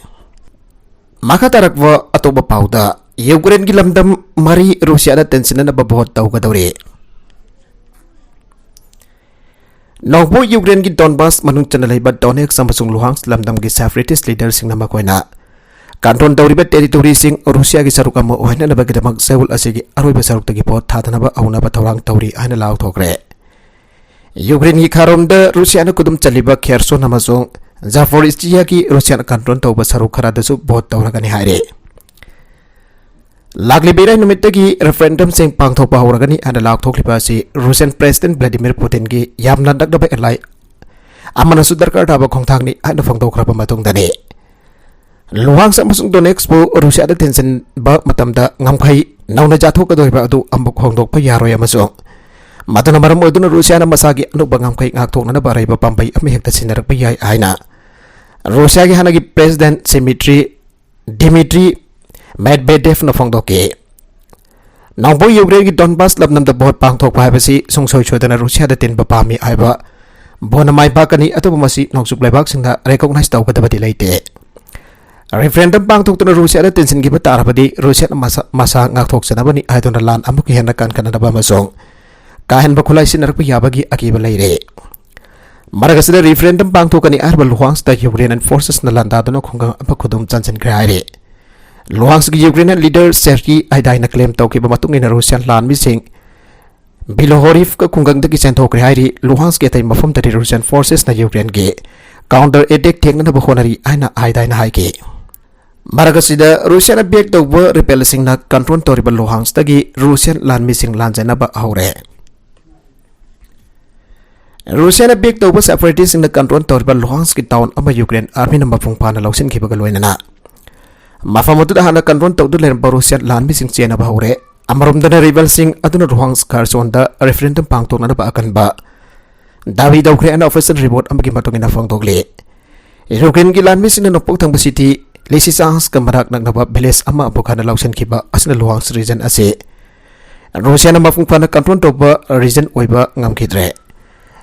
ꯃꯈꯥ ꯇꯥꯔꯛꯄ ꯑꯇꯣꯞꯄ ꯄꯥꯎꯗ, ꯌꯨꯀ꯭ꯔꯦꯟꯒꯤ ꯂꯝꯗꯝ ꯃꯔꯤ ꯔꯨꯁꯤꯌꯥꯅ ꯇꯦꯟꯁꯤꯟꯅꯅꯕ vote ꯇꯧꯒꯗꯧꯔꯤ꯫ ꯅꯣꯡꯄꯣꯛ ꯌꯨꯀ꯭ꯔꯦꯟꯒꯤ Donbas ꯃꯅꯨꯡ ꯆꯟꯅ ꯂꯩꯕ Donetsk ꯑꯃꯁꯨꯡ Luhansk ꯂꯝꯗꯝꯒꯤ separatist leader ꯁꯤꯡꯅ ꯃꯈꯣꯏꯅ control ꯇꯧꯔꯤꯕ territory ꯁꯤꯡ ꯔꯨꯁꯤꯌꯥꯒꯤ ꯁꯔꯨꯛ ꯑꯃ ꯑꯣꯏꯍꯟꯅꯅꯕꯒꯤꯗꯃꯛ ꯁꯦꯎꯜ ꯑꯁꯤꯒꯤ ꯑꯔꯣꯏꯕ ꯁꯔꯨꯛꯇꯒꯤ vote ꯊꯥꯗꯅꯕ ꯍꯧꯅꯕ ꯊꯧꯔꯥꯡ ꯇꯧꯔꯤ ꯍꯥꯏꯅ ꯂꯥꯎꯊꯣꯛꯈ꯭ꯔꯦ꯫ ꯌꯨꯀ꯭ꯔꯦꯟꯒꯤ ꯈꯥꯔꯣꯝꯗ ꯔꯨꯁꯤꯌꯥꯅ ꯈꯨꯗꯨꯝ ꯆꯜꯂꯤꯕ Kherson ꯑꯃꯁꯨꯡ Zaporizhzhia ꯒꯤ ꯔꯨꯁꯤꯌꯥꯅ control ꯇꯧꯕ ꯁꯔꯨꯛ ꯈꯔꯗꯁꯨ vote ꯇꯧꯔꯒꯅꯤ ꯍꯥꯏꯔꯤ꯫ ꯂꯥꯛꯂꯤꯕ ꯏꯔꯥꯏ ꯅꯨꯃꯤꯠꯇꯒꯤ referendum ꯁꯤꯡ ꯄꯥꯡꯊꯣꯛꯄ ꯍꯧꯔꯒꯅꯤ ꯍꯥꯏꯅ ꯂꯥꯎꯊꯣꯛꯂꯤꯕ ꯑꯁꯤ Russian President Vladimir Putin ꯒꯤ ꯌꯥꯝꯅ ꯅꯛꯅꯕ ally ꯑꯃꯅꯁꯨ ꯗꯔꯀꯥꯔ ꯇꯥꯕ ꯈꯣꯡꯊꯥꯡꯅꯤ ꯍꯥꯏꯅ ꯐꯣꯡꯗꯣꯛꯈ꯭ꯔꯕ ꯃꯇꯨꯡꯗꯅꯤ꯫ Luhansk ꯑꯃꯁꯨꯡ Donetsk ꯄꯨ ꯔꯨꯁꯤꯌꯥꯗ ꯊꯤꯡꯖꯤꯟꯕ ꯃꯇꯝꯗ ꯉꯝꯈꯩ ꯅꯧꯅ ꯆꯥꯊꯣꯛꯀꯗꯧꯔꯤꯕ ꯑꯗꯨ ꯑꯃꯨꯛ ꯍꯣꯡꯗꯣꯛꯄ ꯌꯥꯔꯣꯏ ꯑꯃꯁꯨꯡ ꯃꯗꯨꯅ ꯃꯔꯝ ꯑꯣꯏꯗꯨꯅ ꯔꯨꯁꯤꯌꯥꯅ ꯃꯁꯥꯒꯤ ꯑꯅꯧꯕ ꯉꯝꯈꯩ ꯉꯥꯛꯊꯣꯛꯅꯅꯕ ꯑꯔꯩꯕ ꯄꯥꯝꯕꯩ ꯑꯃꯍꯦꯛꯇ ꯁꯤꯖꯤꯟꯅꯔꯛꯄ ꯌꯥꯏ ꯍꯥꯏꯅ ꯔꯨꯁꯤꯌꯥꯒꯤ ꯍꯥꯟꯅꯒꯤ President Simitri Dmitry Medvedevꯅ ꯐꯣꯡꯗꯣꯛꯈꯤ꯫ ꯅꯣꯡꯄꯣꯛ ꯌꯨꯀ꯭ꯔꯦꯟꯒꯤ Donbas ꯂꯝꯗꯝꯗ vote ꯄꯥꯡꯊꯣꯛꯄ ꯍꯥꯏꯕꯁꯤ ꯁꯨꯡꯁꯣꯏ ꯁꯣꯏꯗꯅ ꯔꯨꯁꯤꯌꯥꯗ ꯇꯤꯟꯕ ꯄꯥꯝꯃꯤ ꯍꯥꯏꯕ vote ꯅ ꯃꯥꯏ ꯄꯥꯛꯀꯅꯤ, ꯑꯗꯨꯕꯨ ꯃꯁꯤ ꯅꯣꯡꯆꯨꯞ ꯂꯩꯕꯥꯛꯁꯤꯡꯅ recognize ꯇꯧꯒꯗꯕꯗꯤ ꯂꯩꯇꯦ꯫ Referendum ꯄꯥꯡꯊꯣꯛꯇꯨꯅ ꯔꯨꯁꯤꯌꯥꯗ ꯇꯤꯟꯁꯤꯟꯈꯤꯕ ꯇꯥꯔꯕꯗꯤ ꯔꯨꯁꯤꯌꯥꯅ ꯃꯁꯥ, ꯃꯁꯥ ꯉꯥꯛꯊꯣꯛꯆꯅꯕꯅꯤ ꯍꯥꯏꯗꯨꯅ ꯂꯥꯟ ꯑꯃꯨꯛꯀ ꯍꯦꯟꯅ ꯀꯟꯈꯠꯅꯅꯕ ꯑꯃꯁꯨꯡ ꯀꯥ ꯍꯦꯟꯕ ꯈꯨꯠꯂꯥꯏ ꯁꯤꯖꯤꯟꯅꯔꯛꯄ ꯌꯥꯕꯒꯤ ꯑꯀꯤꯕ ꯂꯩꯔꯦ꯫ ꯃꯔꯛ ꯑꯁꯤꯗ referendum ꯄꯥꯡꯊꯣꯛꯀꯅꯤ ꯍꯥꯏꯔꯤꯕ ꯂꯨꯍꯥꯟꯁꯇ ꯌꯨꯀ꯭ꯔꯦꯟ forces ꯅ ꯂꯥꯟꯗꯥꯗꯨꯅ ꯈꯨꯡꯒꯪ ꯑꯃ ꯈꯨꯗꯨꯝ ꯆꯟꯁꯤꯟꯈ꯭ꯔꯦ ꯍꯥꯏꯔꯤ꯫ ꯂꯨꯍꯥꯟꯁꯀꯤ ꯌꯨꯀ꯭ꯔꯦꯟ leader Serhiy Haidai ꯅ claim ꯇꯧꯈꯤꯕ ꯃꯇꯨꯡ ꯏꯟꯅ Russian ꯂꯥꯟꯃꯤꯁꯤꯡ Bilohorivka ꯈꯨꯡꯒꯪꯗꯒꯤ ꯆꯦꯟꯊꯣꯛꯈ꯭ꯔꯦ ꯍꯥꯏꯔꯤ꯫ ꯂꯨꯍꯥꯟꯁꯀꯤ ꯑꯇꯩ ꯃꯐꯝꯗꯗꯤ Russian forces ꯅ ꯌꯨꯀ꯭ꯔꯦꯟꯒꯤ counter attack ꯊꯦꯡꯅꯅꯕ ꯍꯣꯠꯅꯔꯤ ꯍꯥꯏꯅ Haidai ꯅ ꯍꯥꯏꯈꯤ꯫ ꯃꯔꯛ ꯑꯁꯤꯗ ꯔꯨꯁꯤꯌꯥꯅ back ꯇꯧꯕ rebel ꯁꯤꯡꯅ control ꯇꯧꯔꯤꯕ ꯂꯨꯍꯥꯟꯁꯇꯒꯤ ꯔꯨꯁꯤꯌꯟ ꯂꯥꯟꯃꯤꯁꯤꯡ ꯂꯥꯟꯖꯦꯟꯅꯕ ꯍꯧꯔꯦ꯫ ꯔꯨꯁꯤꯌꯥꯅ back ꯇꯧꯕ separatist ꯁꯤꯡꯅ control ꯇꯧꯔꯤꯕ ꯂꯨꯍꯥꯟꯁꯀꯤ town ꯑꯃ ꯌꯨꯀ꯭ꯔꯦꯟ army ꯅ ꯃꯄꯨꯡ ꯐꯥꯅ ꯂꯧꯁꯤꯟꯈꯤꯕꯒ ꯂꯣꯏꯅꯅ ꯃꯐꯝ ꯑꯗꯨꯗ ꯍꯥꯟꯅ control ꯇꯧꯗꯨꯅ ꯂꯩꯔꯝꯕ ꯔꯨꯁꯤꯌꯟ ꯂꯥꯟꯃꯤꯁꯤꯡ ꯆꯦꯟꯅꯕ ꯍꯧꯔꯦ꯫ ꯑꯃꯔꯣꯝꯗꯅ rebel ꯁꯤꯡ ꯑꯗꯨꯅ ꯂꯨꯍꯥꯟꯁ Kherson ꯗ referendum ꯄꯥꯡꯊꯣꯛꯅꯅꯕ ꯑꯀꯟꯕ ꯗꯥꯕꯤ ꯇꯧꯈ꯭ꯔꯦ ꯍꯥꯏꯅ official report ꯑꯃꯒꯤ ꯃꯇꯨꯡ ꯏꯟꯅ ꯐꯣꯡꯗꯣꯛꯂꯤ꯫ ꯌꯨꯀ꯭ꯔꯦꯟꯒꯤ ꯂꯥꯟꯃꯤꯁꯤꯡꯅ ꯅꯣꯡꯄꯣꯛ ꯊꯪꯕ city Lysychansk ꯀ ꯃꯅꯥꯛ ꯅꯛꯅꯕ village ꯑꯃ ꯑꯃꯨꯛ ꯍꯟꯅ ꯂꯧꯁꯤꯟꯈꯤꯕ ꯑꯁꯤꯅ ꯂꯨꯍꯥꯟꯁ region ꯑꯁꯤ ꯔꯨꯁꯤꯌꯥꯅ ꯃꯄꯨꯡ ꯐꯥꯅ control ꯇꯧꯕ region ꯑꯣꯏꯕ ꯉꯝꯈꯤꯗ꯭ꯔꯦ꯫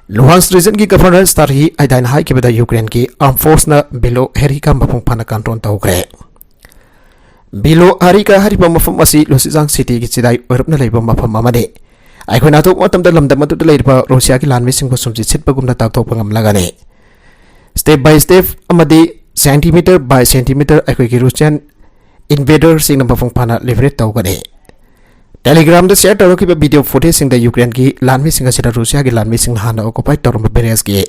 ꯂꯨꯍꯥꯟꯁ region ꯒꯤ governor Serhiy Haidai ꯅ ꯍꯥꯏꯈꯤꯕꯗ ꯌꯨꯀ꯭ꯔꯦꯟꯒꯤ armed force ꯅ Bilohorivka ꯃꯄꯨꯡ ꯐꯥꯅ control ꯇꯧꯈ꯭ꯔꯦ꯫ Bilohorivka ꯍꯥꯏꯔꯤꯕ ꯃꯐꯝ ꯑꯁꯤ Lysychansk city ꯒꯤ ꯆꯤꯗꯥꯏ ꯑꯣꯏꯔꯞꯅ ꯂꯩꯕ ꯃꯐꯝ ꯑꯃꯅꯤ꯫ ꯑꯩꯈꯣꯏꯅ ꯑꯇꯣꯞꯄ ꯃꯇꯝꯗ ꯂꯝꯗꯝ ꯑꯗꯨꯗ ꯂꯩꯔꯤꯕ ꯔꯨꯁꯤꯌꯥꯒꯤ ꯂꯥꯟꯃꯤꯁꯤꯡꯕꯨ ꯁꯨꯝꯆꯤꯠ ꯁꯤꯠꯄꯒꯨꯝꯅ ꯇꯥꯛꯊꯣꯛꯄ ꯉꯝꯂꯒꯅꯤ꯫ Step by step ꯑꯃꯗꯤ centimeter by centimeter ꯑꯩꯈꯣꯏꯒꯤ ꯔꯨꯁꯤꯌꯟ invader ꯁꯤꯡꯅ ꯃꯄꯨꯡ ꯐꯥꯅ liberate ꯇꯧꯒꯅꯤ꯫ Telegram ꯗ share ꯇꯧꯔꯛꯈꯤꯕ video footage ꯁꯤꯡꯗ ꯌꯨꯀ꯭ꯔꯦꯟꯒꯤ ꯂꯥꯟꯃꯤꯁꯤꯡ ꯑꯁꯤꯅ ꯔꯨꯁꯤꯌꯥꯒꯤ ꯂꯥꯟꯃꯤꯁꯤꯡꯅ ꯍꯥꯟꯅ occupy ꯇꯧꯔꯝꯕ village ꯀꯤ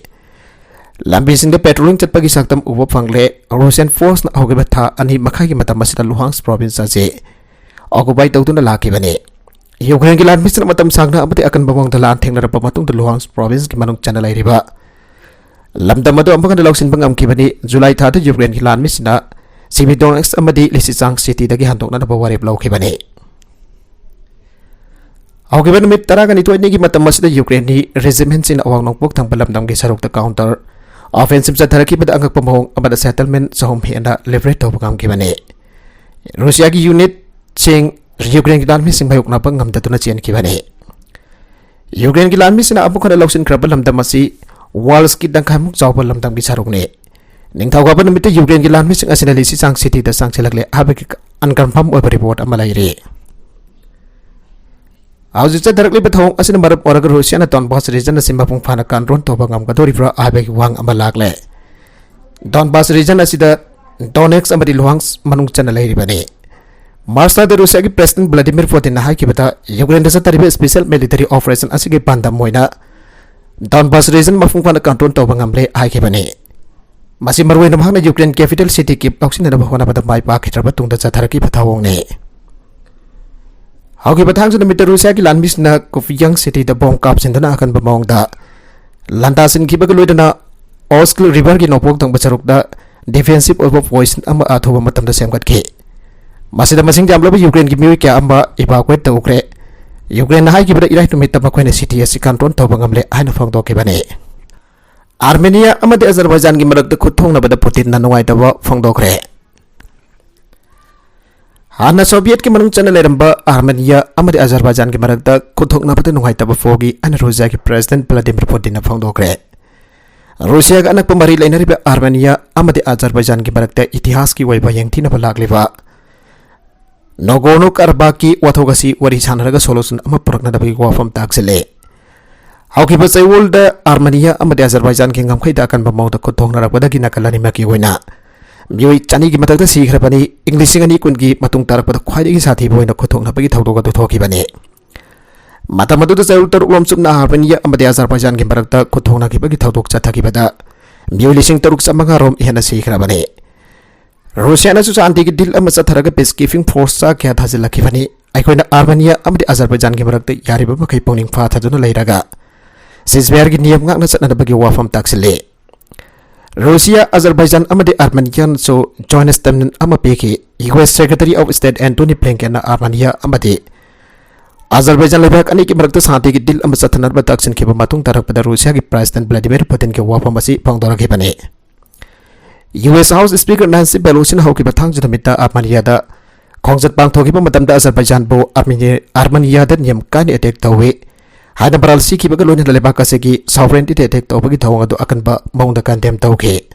ꯂꯝꯕꯤꯁꯤꯡꯗ patrolling ꯆꯠꯄꯒꯤ ꯁꯛꯇꯝ ꯎꯕ ꯐꯪꯂꯦ꯫ Russian force ꯅ ꯍꯧꯈꯤꯕ ꯊꯥ ꯑꯅꯤ ꯃꯈꯥꯏꯒꯤ ꯃꯇꯝ ꯑꯁꯤꯗ Luhansk province ꯑꯁꯤ occupy ꯇꯧꯗꯨꯅ ꯂꯥꯛꯈꯤꯕꯅꯤ꯫ ꯌꯨꯀ꯭ꯔꯦꯟꯒꯤ ꯂꯥꯟꯃꯤꯁꯤꯡꯅ ꯃꯇꯝ ꯁꯥꯡꯅ ꯑꯃꯗꯤ ꯑꯀꯟꯕ ꯃꯑꯣꯡꯗ ꯂꯥꯟ ꯊꯦꯡꯅꯔꯕ ꯃꯇꯨꯡꯗ Luhansk province ꯀꯤ ꯃꯅꯨꯡ ꯆꯟꯅ ꯂꯩꯔꯤꯕ ꯂꯝꯗꯝ ꯑꯗꯨ ꯑꯃꯨꯛ ꯍꯟꯅ ꯂꯧꯁꯤꯟꯕ ꯉꯝꯈꯤꯕꯅꯤ꯫ ꯖꯨꯂꯥꯏ ꯊꯥꯗ ꯌꯨꯀ꯭ꯔꯦꯟꯒꯤ ꯂꯥꯟꯃꯤꯁꯤꯡꯅ Severodonetsk ꯑꯃꯗꯤ Lysychansk city ꯗꯒꯤ ꯍꯟꯗꯣꯛꯅꯅꯕ ꯋꯥꯔꯦꯞ ꯂꯧꯈꯤꯕꯅꯤ꯫ ꯍꯧꯈꯤꯕ ꯅꯨꯃꯤꯠ ꯇꯔꯥꯅꯤꯊꯣꯏꯅꯤꯒꯤ ꯃꯇꯝ ꯑꯁꯤꯗ ꯌꯨꯀ꯭ꯔꯦꯟꯒꯤ regiment ꯁꯤꯡꯅ ꯑꯋꯥꯡ ꯅꯣꯡꯄꯣꯛ ꯊꯪꯕ ꯂꯝꯗꯝꯒꯤ ꯁꯔꯨꯛꯇ counter offensive ꯆꯠꯊꯔꯛꯈꯤꯕꯗ ꯑꯉꯛꯄ ꯃꯑꯣꯡ ꯑꯃꯗ settlement ꯆꯍꯨꯝ ꯍꯦꯟꯅ liberate ꯇꯧꯕ ꯉꯝꯈꯤꯕꯅꯤ꯫ ꯔꯨꯁꯤꯌꯥꯒꯤ unit ꯁꯤꯡ ꯌꯨꯀ꯭ꯔꯦꯟꯒꯤ ꯂꯥꯟꯃꯤꯁꯤꯡ ꯃꯥꯌꯣꯛꯅꯕ ꯉꯝꯗꯗꯨꯅ ꯆꯦꯟꯈꯤꯕꯅꯤ꯫ ꯌꯨꯀ꯭ꯔꯦꯟꯒꯤ ꯂꯥꯟꯃꯤꯁꯤꯡꯅ ꯑꯃꯨꯛ ꯍꯟꯅ ꯂꯧꯁꯤꯟꯈ꯭ꯔꯕ ꯂꯝꯗꯝ ꯑꯁꯤ Urals ꯀꯤ ꯇꯪꯈꯥꯏꯃꯨꯛ ꯆꯥꯎꯕ ꯂꯝꯗꯝꯒꯤ ꯁꯔꯨꯛꯅꯤ꯫ ꯅꯤꯡꯊꯧꯀꯥꯕ ꯅꯨꯃꯤꯠꯇ ꯌꯨꯀ꯭ꯔꯦꯟꯒꯤ ꯂꯥꯟꯃꯤꯁꯤꯡ ꯑꯁꯤꯅ Lysychansk city ꯗ ꯆꯪꯁꯤꯜꯂꯛꯂꯦ ꯍꯥꯏꯕꯒꯤ unconfirm ꯑꯣꯏꯕ report ꯑꯃ ꯂꯩꯔꯤ꯫ ꯍꯧꯖꯤꯛ ꯆꯠꯊꯔꯛꯂꯤꯕ ꯊꯧꯑꯣꯡ ꯑꯁꯤꯅ ꯃꯔꯝ ꯑꯣꯏꯔꯒ ꯔꯨꯁꯤꯌꯥꯅ ꯗꯣꯟꯕꯥꯁ ꯔꯤꯖꯟ ꯑꯁꯤ ꯃꯄꯨꯡ ꯐꯥꯅ ꯀꯟꯇ꯭ꯔꯣꯜ ꯇꯧꯕ ꯉꯝꯒꯗꯧꯔꯤꯕ꯭ꯔꯥ ꯍꯥꯏꯕꯒꯤ ꯋꯥꯍꯪ ꯑꯃ ꯂꯥꯛꯂꯦ꯫ ꯗꯣꯟꯕꯥꯁ ꯔꯤꯖꯟ ꯑꯁꯤꯗ ꯗꯣꯅꯦꯠꯁ ꯑꯃꯗꯤ ꯂꯨꯍꯥꯟꯁ ꯃꯅꯨꯡ ꯆꯟꯅ ꯂꯩꯔꯤꯕꯅꯤ꯫ ꯃꯥꯔꯁꯇ ꯔꯨꯁꯤꯌꯥꯒꯤ ꯄ꯭ꯔꯦꯁꯤꯗꯦꯟꯠ ꯚ꯭ꯂꯥꯗꯤꯃꯤꯔ ꯄꯨꯇꯤꯟꯅ ꯍꯥꯏꯈꯤꯕꯗ, ꯌꯨꯀ꯭ꯔꯦꯟꯗ ꯆꯠꯊꯔꯤꯕ ꯁ꯭ꯄꯦꯁꯦꯜ ꯃꯤꯂꯤꯇꯔꯤ ꯑꯣꯄꯔꯦꯁꯟ ꯑꯁꯤꯒꯤ ꯄꯥꯟꯗꯝ ꯑꯣꯏꯅ ꯗꯣꯟꯕꯥꯁ ꯔꯤꯖꯟ ꯃꯄꯨꯡ ꯐꯥꯅ ꯀꯟꯇ꯭ꯔꯣꯜ ꯇꯧꯕ ꯉꯝꯂꯦ ꯍꯥꯏꯈꯤꯕꯅꯤ꯫ ꯃꯁꯤ ꯃꯔꯨꯑꯣꯏꯅ ꯃꯍꯥꯛꯅ ꯌꯨꯀ꯭ꯔꯦꯟ ꯀꯦꯄꯤꯇꯦꯜ ꯁꯤꯇꯤ ꯀꯤꯞ ꯂꯧꯁꯤꯟꯅꯅꯕ ꯍꯣꯠꯅꯕꯗ ꯃꯥꯏ ꯄꯥꯛꯈꯤꯗ꯭ꯔꯕ ꯇꯨꯡꯗ ꯆꯠꯊꯔꯛꯈꯤꯕ ꯊꯧꯑꯣꯡꯅꯤ꯫ ꯍꯧꯈꯤꯕ ꯊꯥꯡꯖ ꯅꯨꯃꯤꯠꯇ ꯔꯨꯁꯤꯌꯥꯒꯤ ꯂꯥꯟꯃꯤꯁꯤꯡꯅ ꯀꯨꯐꯤꯌꯥꯡ ꯁꯤꯇꯤꯗ ꯕꯣꯝ ꯀꯥꯞꯁꯤꯟꯗꯨꯅ ꯑꯀꯟꯕ ꯃꯑꯣꯡꯗ ꯂꯥꯟꯗꯥꯁꯤꯟꯈꯤꯕꯒ ꯂꯣꯏꯅꯅ ꯑꯣꯁꯀꯤꯜ ꯔꯤꯚꯔꯒꯤ ꯅꯣꯡꯄꯣꯛ ꯊꯪꯕ ꯁꯔꯨꯛꯇ ꯗꯤꯐꯦꯟꯁꯤꯞ ꯑꯣꯏꯕ ꯄꯣꯁꯟ ꯑꯃ ꯑꯊꯨꯕ ꯃꯇꯝꯗ ꯁꯦꯝꯒꯠꯈꯤ꯫ ꯃꯁꯤꯗ ꯃꯁꯤꯡ ꯌꯥꯝꯂꯕ ꯌꯨꯀ꯭ꯔꯦꯟꯒꯤ ꯃꯤꯑꯣꯏ ꯀꯌꯥ ꯑꯃ ꯏꯚꯥꯀꯨꯋꯦꯠ ꯇꯧꯈ꯭ꯔꯦ꯫ ꯌꯨꯀ꯭ꯔꯦꯟꯅ ꯍꯥꯏꯈꯤꯕꯗ ꯏꯔꯥꯏ ꯅꯨꯃꯤꯠꯇ ꯃꯈꯣꯏꯅ ꯁꯤꯇꯤ ꯑꯁꯤ ꯀꯟꯇ꯭ꯔꯣꯜ ꯇꯧꯕ ꯉꯝꯂꯦ ꯍꯥꯏꯅ ꯐꯣꯡꯗꯣꯛꯈꯤꯕꯅꯤ꯫ ꯑꯥꯔꯃꯦꯅꯤꯌꯥ ꯑꯃꯗꯤ ꯑꯖꯔꯕꯥꯏꯖꯥꯟꯒꯤ ꯃꯔꯛꯇ ꯈꯨꯠ ꯊꯣꯛꯅꯕꯗ ꯄꯨꯇꯤꯟꯅ ꯅꯨꯡꯉꯥꯏꯇꯕ ꯐꯣꯡꯗꯣꯛꯈ꯭ꯔꯦ꯫ ꯍꯥꯟꯅ ꯁꯣꯚꯤꯌꯦꯠꯀꯤ ꯃꯅꯨꯡ ꯆꯟꯅ ꯂꯩꯔꯝꯕ ꯑꯥꯔꯃꯦꯅꯤꯌꯥ ꯑꯃꯗꯤ ꯑꯖꯔꯕꯥꯏꯖꯥꯟꯒꯤ ꯃꯔꯛꯇ ꯈꯨꯠ ꯊꯣꯛꯅꯕꯗ ꯅꯨꯡꯉꯥꯏꯇꯕ ꯐꯥꯎꯈꯤ ꯍꯥꯏꯅ ꯔꯨꯁꯤꯌꯥꯒꯤ ꯄ꯭ꯔꯦꯁꯤꯗꯦꯟꯠ ꯚ꯭ꯂꯥꯗꯤꯃꯤꯔ ꯄꯨꯇꯤꯟꯅ ꯐꯣꯡꯗꯣꯛꯈ꯭ꯔꯦ꯫ ꯔꯨꯁꯤꯌꯥꯒ ꯑꯅꯛꯄ ꯃꯔꯤ ꯂꯩꯅꯔꯤꯕ ꯑꯥꯔꯃꯦꯅꯤꯌꯥ ꯑꯃꯗꯤ ꯑꯖꯔꯕꯥꯏꯖꯥꯟꯒꯤ ꯃꯔꯛꯇ ꯏꯇꯤꯍꯥꯁꯀꯤ ꯑꯣꯏꯕ ꯌꯦꯡꯊꯤꯅꯕ ꯂꯥꯛꯂꯤꯕ ꯅꯣꯒꯣꯔꯅꯣ ꯀꯥꯔꯕꯥꯛꯀꯤ ꯋꯥꯊꯣꯛ ꯑꯁꯤ ꯋꯥꯔꯤ ꯁꯥꯟꯅꯔꯒ ꯁꯣꯂꯨꯁꯟ ꯑꯃ ꯄꯨꯔꯛꯅꯅꯕꯒꯤ ꯋꯥꯐꯝ ꯇꯥꯛꯁꯤꯜꯂꯦ꯫ ꯍꯧꯈꯤꯕ ꯆꯌꯣꯜꯗ ꯑꯥꯔꯃꯦꯅꯤꯌꯥ ꯑꯃꯗꯤ ꯑꯖꯔꯕꯥꯏꯖꯥꯟꯒꯤ ꯉꯝꯈꯩꯗ ꯑꯀꯟꯕ ꯃꯑꯣꯡꯗ ꯈꯨꯠ ꯊꯣꯛꯅꯔꯛꯄꯗꯒꯤ ꯅꯥꯀꯜ ꯑꯅꯤꯃꯛꯀꯤ ꯑꯣꯏꯅ ꯃꯤꯑꯣꯏ ꯆꯅꯤꯒꯤ ꯃꯊꯛꯇ ꯁꯤꯈ꯭ꯔꯕꯅꯤ꯫ ꯏꯪ ꯂꯤꯁꯤꯡ ꯑꯅꯤ ꯀꯨꯟꯒꯤ ꯃꯇꯨꯡ ꯇꯥꯔꯛꯄꯗ ꯈ꯭ꯋꯥꯏꯗꯒꯤ ꯁꯥꯊꯤꯕ ꯑꯣꯏꯅ ꯈꯨꯠ ꯊꯣꯛꯅꯕꯒꯤ ꯊꯧꯗꯣꯛ ꯑꯗꯨ ꯊꯣꯛꯈꯤꯕꯅꯤ꯫ ꯃꯇꯝ ꯑꯗꯨꯗ ꯆꯌꯣꯜ ꯇꯔꯨꯛ ꯂꯣꯝ ꯆꯨꯞꯅ ꯑꯥꯔꯃꯦꯅꯤꯌꯥ ꯑꯃꯗꯤ ꯑꯖꯔꯕꯥꯏꯖꯥꯟꯒꯤ ꯃꯔꯛꯇ ꯈꯨꯠ ꯊꯣꯛꯅꯈꯤꯕꯒꯤ ꯊꯧꯗꯣꯛ ꯆꯠꯊꯈꯤꯕꯗ ꯃꯤꯑꯣꯏ ꯂꯤꯁꯤꯡ ꯇꯔꯨꯛ ꯆꯥꯝꯃꯉꯥ ꯔꯣꯝ ꯍꯦꯟꯅ ꯁꯤꯈ꯭ꯔꯕꯅꯤ꯫ ꯔꯨꯁꯤꯌꯥꯅꯁꯨ ꯁꯥꯟꯇꯤꯒꯤ ꯗꯤꯜ ꯑꯃ ꯆꯠꯊꯔꯒ ꯄꯤꯁ ꯀꯤꯄꯤꯡ ꯐꯣꯔꯁ ꯆꯥ ꯀꯌꯥ ꯊꯥꯖꯤꯜꯂꯛꯈꯤꯕꯅꯤ꯫ ꯑꯩꯈꯣꯏꯅ ꯑꯥꯔꯃꯦꯅꯤꯌꯥ ꯑꯃꯗꯤ ꯑꯖꯔꯕꯥꯏꯖꯥꯟꯒꯤ ꯃꯔꯛꯇ ꯌꯥꯔꯤꯕ ꯃꯈꯩ ꯄꯨꯛꯅꯤꯡ ꯐꯥꯊꯗꯨꯅ ꯂꯩꯔꯒ ꯁꯤꯖꯋꯦꯌꯔꯒꯤ ꯅꯤꯌꯝ ꯉꯥꯛꯅ ꯆꯠꯅꯅꯕꯒꯤ ꯋꯥꯐꯝ ꯇꯥꯛꯁꯤꯜꯂꯤ꯫ ꯔꯨꯁꯤꯌꯥ, ꯑꯖꯔꯕꯥꯏꯖꯥꯟ ꯑꯃꯗꯤ ꯑꯥꯔꯃꯦꯅꯤꯌꯥꯅꯁꯨ ꯖꯣꯏꯟꯠ ꯁ꯭ꯇꯦꯠꯃꯦꯟꯠ ꯑꯃ ꯄꯤꯈꯤ꯫ U S secretary of state Antony ꯕ꯭ꯂꯤꯡꯀꯦꯟꯅ ꯑꯥꯔꯃꯦꯅꯤꯌꯥ ꯑꯃꯗꯤ ꯑꯖꯔꯕꯥꯏꯖꯥꯟ ꯂꯩꯕꯥꯛ ꯑꯅꯤꯒꯤ ꯃꯔꯛꯇ ꯁꯥꯟꯇꯤꯒꯤ ꯗꯤꯜ ꯑꯃ ꯆꯠꯊꯅꯕ ꯇꯥꯛꯁꯤꯟꯈꯤꯕ ꯃꯇꯨꯡ ꯇꯥꯔꯛꯄꯗ ꯔꯨꯁꯤꯌꯥꯒꯤ ꯄ꯭ꯔꯦꯁꯤꯗꯦꯟꯠ ꯚ꯭ꯂꯥꯗꯤꯃꯤꯔ ꯄꯨꯇꯤꯟꯒꯤ ꯋꯥꯐꯝ ꯑꯁꯤ ꯐꯣꯡꯗꯣꯔꯛꯈꯤꯕꯅꯤ꯫ ꯌꯨ ꯑꯦꯁ ꯍꯥꯎꯁ ꯁ꯭ꯄꯤꯀꯔ ꯅꯦꯟꯁꯤ ꯄꯦꯂꯣꯁꯤꯅ ꯍꯧꯈꯤꯕ ꯊꯥꯡꯖ ꯅꯨꯃꯤꯠꯇ ꯑꯥꯔꯃꯦꯅꯤꯌꯥꯗ ꯈꯣꯡꯆꯠ ꯄꯥꯡꯊꯣꯛꯈꯤꯕ ꯃꯇꯝꯗ ꯑꯖꯔꯕꯥꯏꯖꯥꯟꯕꯨ ꯑꯥꯔꯃꯦꯅꯤ-, ꯑꯥꯔꯃꯦꯅꯤꯌꯥꯗ ꯅꯤꯌꯝ ꯀꯥꯏꯅ ꯑꯦꯇꯦꯛ ꯇꯧꯏ ꯍꯥꯏꯅ ꯃꯔꯥꯜ ꯁꯤꯈꯤꯕꯒ ꯂꯣꯏꯅꯅ ꯂꯩꯕꯥꯛ ꯑꯁꯤꯒꯤ ꯁꯣꯚꯔꯦꯟꯇꯤꯗ ꯑꯦꯇꯦꯛ ꯇꯧꯕꯒꯤ ꯊꯧꯑꯣꯡ ꯑꯗꯨ ꯑꯀꯟꯕ ꯃꯑꯣꯡꯗ ꯀꯟꯗꯦꯝ ꯇꯧꯈꯤ꯫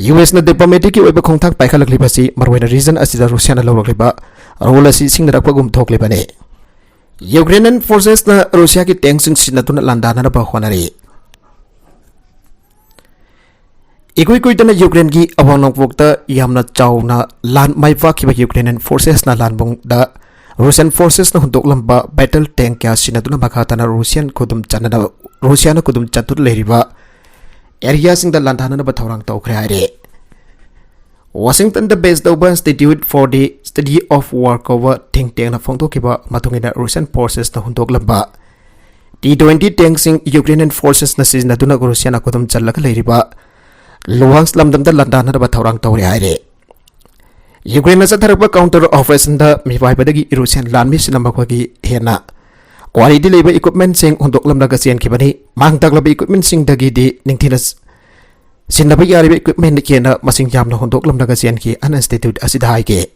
ꯌꯨ ꯑꯦꯁꯅ ꯗꯤꯄ꯭ꯂꯣꯃꯦꯇꯤꯛꯀꯤ ꯑꯣꯏꯕ ꯈꯣꯡꯊꯥꯡ ꯄꯥꯏꯈꯠꯂꯛꯂꯤꯕ ꯑꯁꯤ ꯃꯔꯨꯑꯣꯏꯅ ꯔꯤꯖꯟ ꯑꯁꯤꯗ ꯔꯨꯁꯤꯌꯥꯅ ꯂꯧꯔꯛꯂꯤꯕ ꯔꯣꯜ ꯑꯁꯤ ꯁꯤꯡꯅꯔꯛꯄꯒꯨꯝ ꯊꯣꯛꯂꯤꯕꯅꯤ꯫ Ukrainian forcesꯅ ꯔꯨꯁꯤꯌꯥꯒꯤ ꯇꯦꯡꯁꯤꯡ ꯁꯤꯖꯤꯟꯅꯗꯨꯅ ꯂꯥꯟꯗꯥꯅꯅꯕ ꯍꯣꯠꯅꯔꯤ꯫ ꯏꯀꯨꯏ ꯀꯨꯏꯗꯅ ꯌꯨꯀ꯭ꯔꯦꯟꯒꯤ ꯑꯋꯥꯡ ꯅꯣꯡꯄꯣꯛꯇ ꯌꯥꯝꯅ ꯆꯥꯎꯅ ꯂꯥꯟ ꯃꯥꯏ ꯄꯥꯛꯈꯤꯕ ꯌꯨꯀ꯭ꯔꯦꯅꯤꯌꯟ ꯐꯣꯔꯁꯦꯁꯅ ꯂꯥꯟꯕꯨꯡꯗ ꯔꯨꯁꯤꯌꯟ ꯐꯣꯔꯁꯦꯁꯅ ꯍꯨꯟꯗꯣꯛꯂꯝꯕ ꯕꯦꯇꯜ ꯇꯦꯡ ꯀꯌꯥ ꯁꯤꯖꯤꯟꯅꯗꯨꯅ ꯃꯈꯥ ꯇꯥꯅ ꯔꯨꯁꯤꯌꯟ ꯈꯨꯗꯨꯝ ꯆꯟꯅꯗꯕ, ꯔꯨꯁꯤꯌꯥꯅ ꯈꯨꯗꯨꯝ ꯆꯠꯇꯨꯅ ꯂꯩꯔꯤꯕ ꯑꯦꯔꯤꯌꯥꯁꯤꯡꯗ ꯂꯥꯟꯗꯥꯅꯅꯕ ꯊꯧꯔꯥꯡ ꯇꯧꯈ꯭ꯔꯦ ꯍꯥꯏꯔꯦ꯫ ꯋꯥꯁꯤꯡꯇꯟꯗ ꯕꯦꯁ ꯇꯧꯕ Institute for the Study of War ꯀꯧꯕ ꯊꯤꯡ ꯇꯦꯡꯅ ꯐꯣꯡꯗꯣꯛꯈꯤꯕ ꯃꯇꯨꯡ ꯏꯟꯅ ꯔꯨꯁꯤꯌꯟ ꯐꯣꯔꯁꯦꯁꯅ ꯍꯨꯟꯗꯣꯛꯂꯝꯕ ꯇꯤ ꯇ꯭ꯋꯦꯟꯇꯤ ꯇꯦꯡꯁꯤꯡ ꯌꯨꯀ꯭ꯔꯦꯅꯤꯌꯟ ꯐꯣꯔꯁꯦꯁꯅ ꯁꯤꯖꯤꯟꯅꯗꯨꯅ ꯔꯨꯁꯤꯌꯥꯅ ꯈꯨꯗꯨꯝ ꯆꯜꯂꯒ ꯂꯩꯔꯤꯕ ꯂꯨꯍꯥꯟꯁ ꯂꯝꯗꯝꯗ ꯂꯥꯟꯗꯥꯅꯅꯕ ꯊꯧꯔꯥꯡ ꯇꯧꯔꯦ ꯍꯥꯏꯔꯦ꯫ ꯌꯨꯀ꯭ꯔꯦꯟꯅ ꯆꯠꯊꯔꯛꯄ ꯀꯥꯎꯟꯇꯔ ꯑꯣꯄꯔꯦꯁꯟꯗ ꯃꯤꯄꯥꯏꯕꯗꯒꯤ ꯔꯨꯁꯤꯌꯟ ꯂꯥꯟꯃꯤꯁꯤꯡꯅ ꯃꯈꯣꯏꯒꯤ ꯍꯦꯟꯅ ꯀ꯭ꯋꯥꯂꯤꯇꯤ ꯂꯩꯕ ꯏꯀ꯭ꯋꯤꯞꯃꯦꯟꯁꯤꯡ ꯍꯨꯟꯗꯣꯛꯂꯝꯂꯒ ꯆꯦꯟꯈꯤꯕꯅꯤ꯫ ꯃꯥꯡ ꯇꯥꯛꯂꯕ ꯏꯀ꯭ꯋꯤꯞꯃꯦꯟꯁꯤꯡꯗꯒꯤꯗꯤ ꯅꯤꯡꯊꯤꯅ ꯁꯤꯟꯅꯕ ꯌꯥꯔꯤꯕ ꯏꯀ꯭ꯋꯤꯞꯃꯦꯟ ꯍꯦꯟꯅ ꯃꯁꯤꯡ ꯌꯥꯝꯅ ꯍꯨꯟꯗꯣꯛꯂꯝꯂꯒ ꯆꯦꯟꯈꯤ, ꯑꯅ ꯏꯟꯁꯇꯤꯇ꯭ꯌꯨꯠ ꯑꯁꯤꯗ ꯍꯥꯏꯈꯤ꯫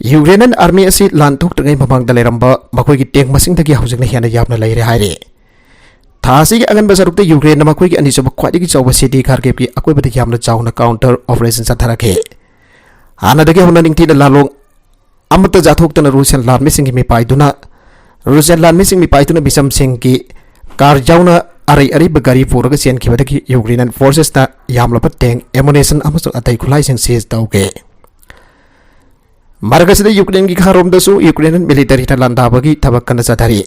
ꯌꯨꯀ꯭ꯔꯦꯅꯤꯌꯟ ꯑꯥꯔꯃꯤ ꯑꯁꯤ ꯂꯥꯟ ꯊꯣꯛꯇ꯭ꯔꯤꯉꯩ ꯃꯃꯥꯡꯗ ꯂꯩꯔꯝꯕ ꯃꯈꯣꯏꯒꯤ ꯇꯦꯡ ꯃꯁꯤꯡꯗꯒꯤ ꯍꯧꯖꯤꯛꯅ ꯍꯦꯟꯅ ꯌꯥꯝꯅ ꯂꯩꯔꯦ ꯍꯥꯏꯔꯤ꯫ ꯊꯥ ꯑꯁꯤꯒꯤ ꯑꯉꯟꯕ ꯁꯔꯨꯛꯇ ꯌꯨꯀ꯭ꯔꯦꯟꯅ ꯃꯈꯣꯏꯒꯤ ꯑꯅꯤꯁꯨꯕ ꯈ꯭ꯋꯥꯏꯗꯒꯤ ꯆꯥꯎꯕ ꯁꯤꯇꯤ ꯈꯥꯔꯀꯤꯚꯀꯤ ꯑꯀꯣꯏꯕꯗ ꯌꯥꯝꯅ ꯆꯥꯎꯅ ꯀꯥꯎꯟꯇꯔ ꯑꯣꯄꯔꯦꯁꯟ ꯆꯠꯊꯔꯛꯈꯤ꯫ ꯍꯥꯟꯅꯗꯒꯤ ꯍꯧꯅ ꯅꯤꯡꯊꯤꯅ ꯂꯥꯜꯂꯣꯡ ꯑꯃꯠꯇ ꯆꯥꯊꯣꯛꯇꯅ ꯔꯨꯁꯤꯌꯟ ꯂꯥꯟꯃꯤꯁꯤꯡꯒꯤ ꯃꯤꯄꯥꯏꯗꯨꯅ, ꯔꯨꯁꯤꯌꯟ ꯂꯥꯟꯃꯤꯁꯤꯡ ꯃꯤꯄꯥꯏꯗꯨꯅ ꯃꯤꯆꯝꯁꯤꯡꯒꯤ ꯀꯥꯔ ꯌꯥꯎꯅ ꯑꯔꯩ ꯑꯔꯩꯕ ꯒꯥꯔꯤ ꯄꯨꯔꯒ ꯆꯦꯟꯈꯤꯕꯗꯒꯤ ꯌꯨꯀ꯭ꯔꯦꯅꯤꯌꯟ ꯐꯣꯔꯁꯦꯁꯅ ꯌꯥꯝꯂꯕ ꯇꯦꯡ, ꯑꯦꯃꯨꯅꯤꯁꯟ ꯑꯃꯁꯨꯡ ꯑꯇꯩ ꯈꯨꯠꯂꯥꯏꯁꯤꯡ ꯁꯤꯖ ꯇꯧꯈꯤ꯫ ꯃꯔꯛ ꯑꯁꯤꯗ ꯌꯨꯀ꯭ꯔꯦꯟꯒꯤ ꯈꯥꯔꯣꯝꯗꯁꯨ ꯌꯨꯀ꯭ꯔꯦꯅꯤꯌꯟ ꯃꯤꯂꯤꯇꯔꯤꯅ ꯂꯥꯟꯗꯥꯕꯒꯤ ꯊꯕꯛ ꯀꯟꯅ ꯆꯠꯊꯔꯤ꯫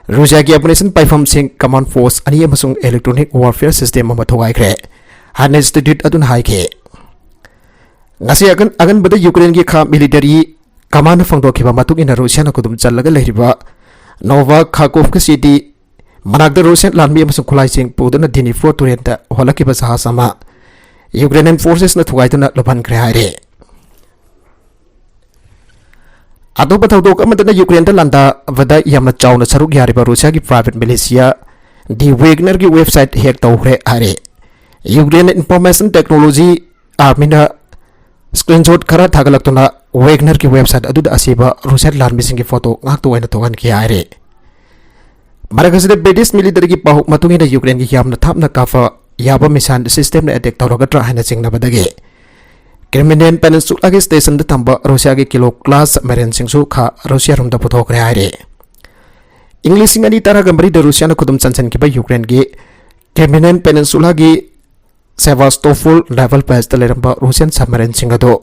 ꯔꯨꯁꯤꯌꯥꯒꯤ ꯑꯦꯃꯨꯅꯤꯁꯟ ꯄꯥꯏꯐꯝꯁꯤꯡ, ꯀꯃꯥꯟ ꯄꯣꯁ ꯑꯅꯤ ꯑꯃꯁꯨꯡ ꯏꯂꯦꯛꯇ꯭ꯔꯣꯅꯤꯛ ꯋꯥꯔꯐꯤꯌꯔ ꯁꯤꯁꯇꯦꯝ ꯑꯃ ꯊꯨꯒꯥꯏꯈ꯭ꯔꯦ ꯍꯥꯏꯅ ꯏꯟꯁꯇꯤꯇ꯭ꯌꯨꯠ ꯑꯗꯨꯅ ꯍꯥꯏꯈꯤ꯫ ꯉꯁꯤ ꯑꯒꯟ-, ꯑꯒꯟꯕꯗ ꯌꯨꯀ꯭ꯔꯦꯟꯒꯤ ꯈꯥ ꯃꯤꯂꯤꯇꯔꯤ ꯀꯃꯥꯟꯅ ꯐꯣꯡꯗꯣꯛꯈꯤꯕ ꯃꯇꯨꯡ ꯏꯟꯅ ꯔꯨꯁꯤꯌꯥꯅ ꯈꯨꯗꯨꯝ ꯆꯜꯂꯒ ꯂꯩꯔꯤꯕ ꯅꯣꯚꯥ ꯈꯥꯀꯣꯚꯀ ꯁꯤꯇꯤ ꯃꯅꯥꯛꯇ ꯔꯨꯁꯤꯌꯟ ꯂꯥꯟꯃꯤ ꯑꯃꯁꯨꯡ ꯈꯨꯠꯂꯥꯏꯁꯤꯡ ꯄꯨꯗꯨꯅ ꯗꯤꯅꯤꯄ꯭ꯔꯣ ꯇꯨꯔꯦꯟꯗ ꯍꯣꯜꯂꯛꯈꯤꯕ ꯖꯍꯥꯖ ꯑꯃ ꯌꯨꯀ꯭ꯔꯦꯅꯤꯌꯟ ꯐꯣꯔꯁꯦꯁꯅ ꯊꯨꯒꯥꯏꯗꯨꯅ ꯂꯨꯞꯍꯟꯈ꯭ꯔꯦ ꯍꯥꯏꯔꯦ꯫ ꯑꯇꯣꯞꯄ ꯊꯧꯗꯣꯛ ꯑꯃꯗꯅ ꯌꯨꯀ꯭ꯔꯦꯟꯗ ꯂꯥꯟꯗꯥꯕꯗ ꯌꯥꯝꯅ ꯆꯥꯎꯅ ꯁꯔꯨꯛ ꯌꯥꯔꯤꯕ ꯔꯨꯁꯤꯌꯥꯒꯤ ꯄ꯭ꯔꯥꯏꯚꯦꯠ ꯃꯤꯂꯤꯁꯤꯌꯥ ꯗꯤ ꯋꯦꯒꯅꯔꯒꯤ ꯋꯦꯕꯁꯥꯏꯠ ꯍꯦꯛ ꯇꯧꯈ꯭ꯔꯦ ꯍꯥꯏꯔꯦ꯫ ꯌꯨꯀ꯭ꯔꯦꯟ ꯏꯟꯐꯣꯔꯃꯦꯁꯟ ꯇꯦꯛꯅꯣꯂꯣꯖꯤ ꯑꯥꯔꯃꯤꯅ ꯁ꯭ꯀ꯭ꯔꯤꯟꯁꯣꯠ ꯈꯔ ꯊꯥꯒꯠꯂꯛꯇꯨꯅ ꯋꯦꯒꯅꯔꯒꯤ ꯋꯦꯕꯁꯥꯏꯠ ꯑꯗꯨꯗ ꯑꯁꯤꯕ ꯔꯨꯁꯤꯌꯟ ꯂꯥꯟꯃꯤꯁꯤꯡꯒꯤ ꯐꯣꯇꯣ ꯉꯥꯛꯇ ꯑꯣꯏꯅ ꯊꯣꯛꯍꯟꯈꯤ ꯍꯥꯏꯔꯦ꯫ ꯃꯔꯛ ꯑꯁꯤꯗ ꯕ꯭ꯔꯤꯇꯤꯁ ꯃꯤꯂꯤꯇꯔꯤꯒꯤ ꯄꯥꯎ ꯃꯇꯨꯡ ꯏꯟꯅ ꯌꯨꯀ꯭ꯔꯦꯟꯒꯤ ꯌꯥꯝꯅ ꯊꯥꯞꯅ ꯀꯥꯞꯄ ꯌꯥꯕ ꯃꯤꯁꯥꯏꯜ ꯁꯤꯁꯇꯦꯝꯅ ꯑꯦꯇꯦꯛ ꯇꯧꯔꯒꯗ꯭ꯔꯥ ꯍꯥꯏꯅ ꯆꯤꯡꯅꯕꯗꯒꯤ Crimean Peninsula ꯒꯤ station ꯗ ꯊꯝꯕ ꯔꯨꯁꯤꯌꯥꯒꯤ ꯀꯤꯂꯣ ꯀ꯭ꯂꯥꯁ ꯁꯕꯃꯦꯔꯤꯟꯁꯤꯡꯁꯨ ꯈꯥ ꯔꯨꯁꯤꯌꯥꯔꯣꯝꯗ ꯄꯨꯊꯣꯛꯈ꯭ꯔꯦ ꯍꯥꯏꯔꯦ꯫ ꯏꯪ ꯂꯤꯁꯤꯡ ꯑꯅꯤ ꯇꯔꯥꯒ ꯃꯔꯤꯗ ꯔꯨꯁꯤꯌꯥꯅ ꯈꯨꯗꯨꯝ ꯆꯟꯁꯤꯟꯈꯤꯕ ꯌꯨꯀ꯭ꯔꯦꯟꯒꯤ Crimean Peninsula ꯒꯤ Sevastopol naval base ꯇ ꯂꯩꯔꯝꯕ ꯔꯨꯁꯤꯌꯥꯟ ꯁꯕꯃꯦꯔꯤꯟꯁꯤꯡ ꯑꯗꯨ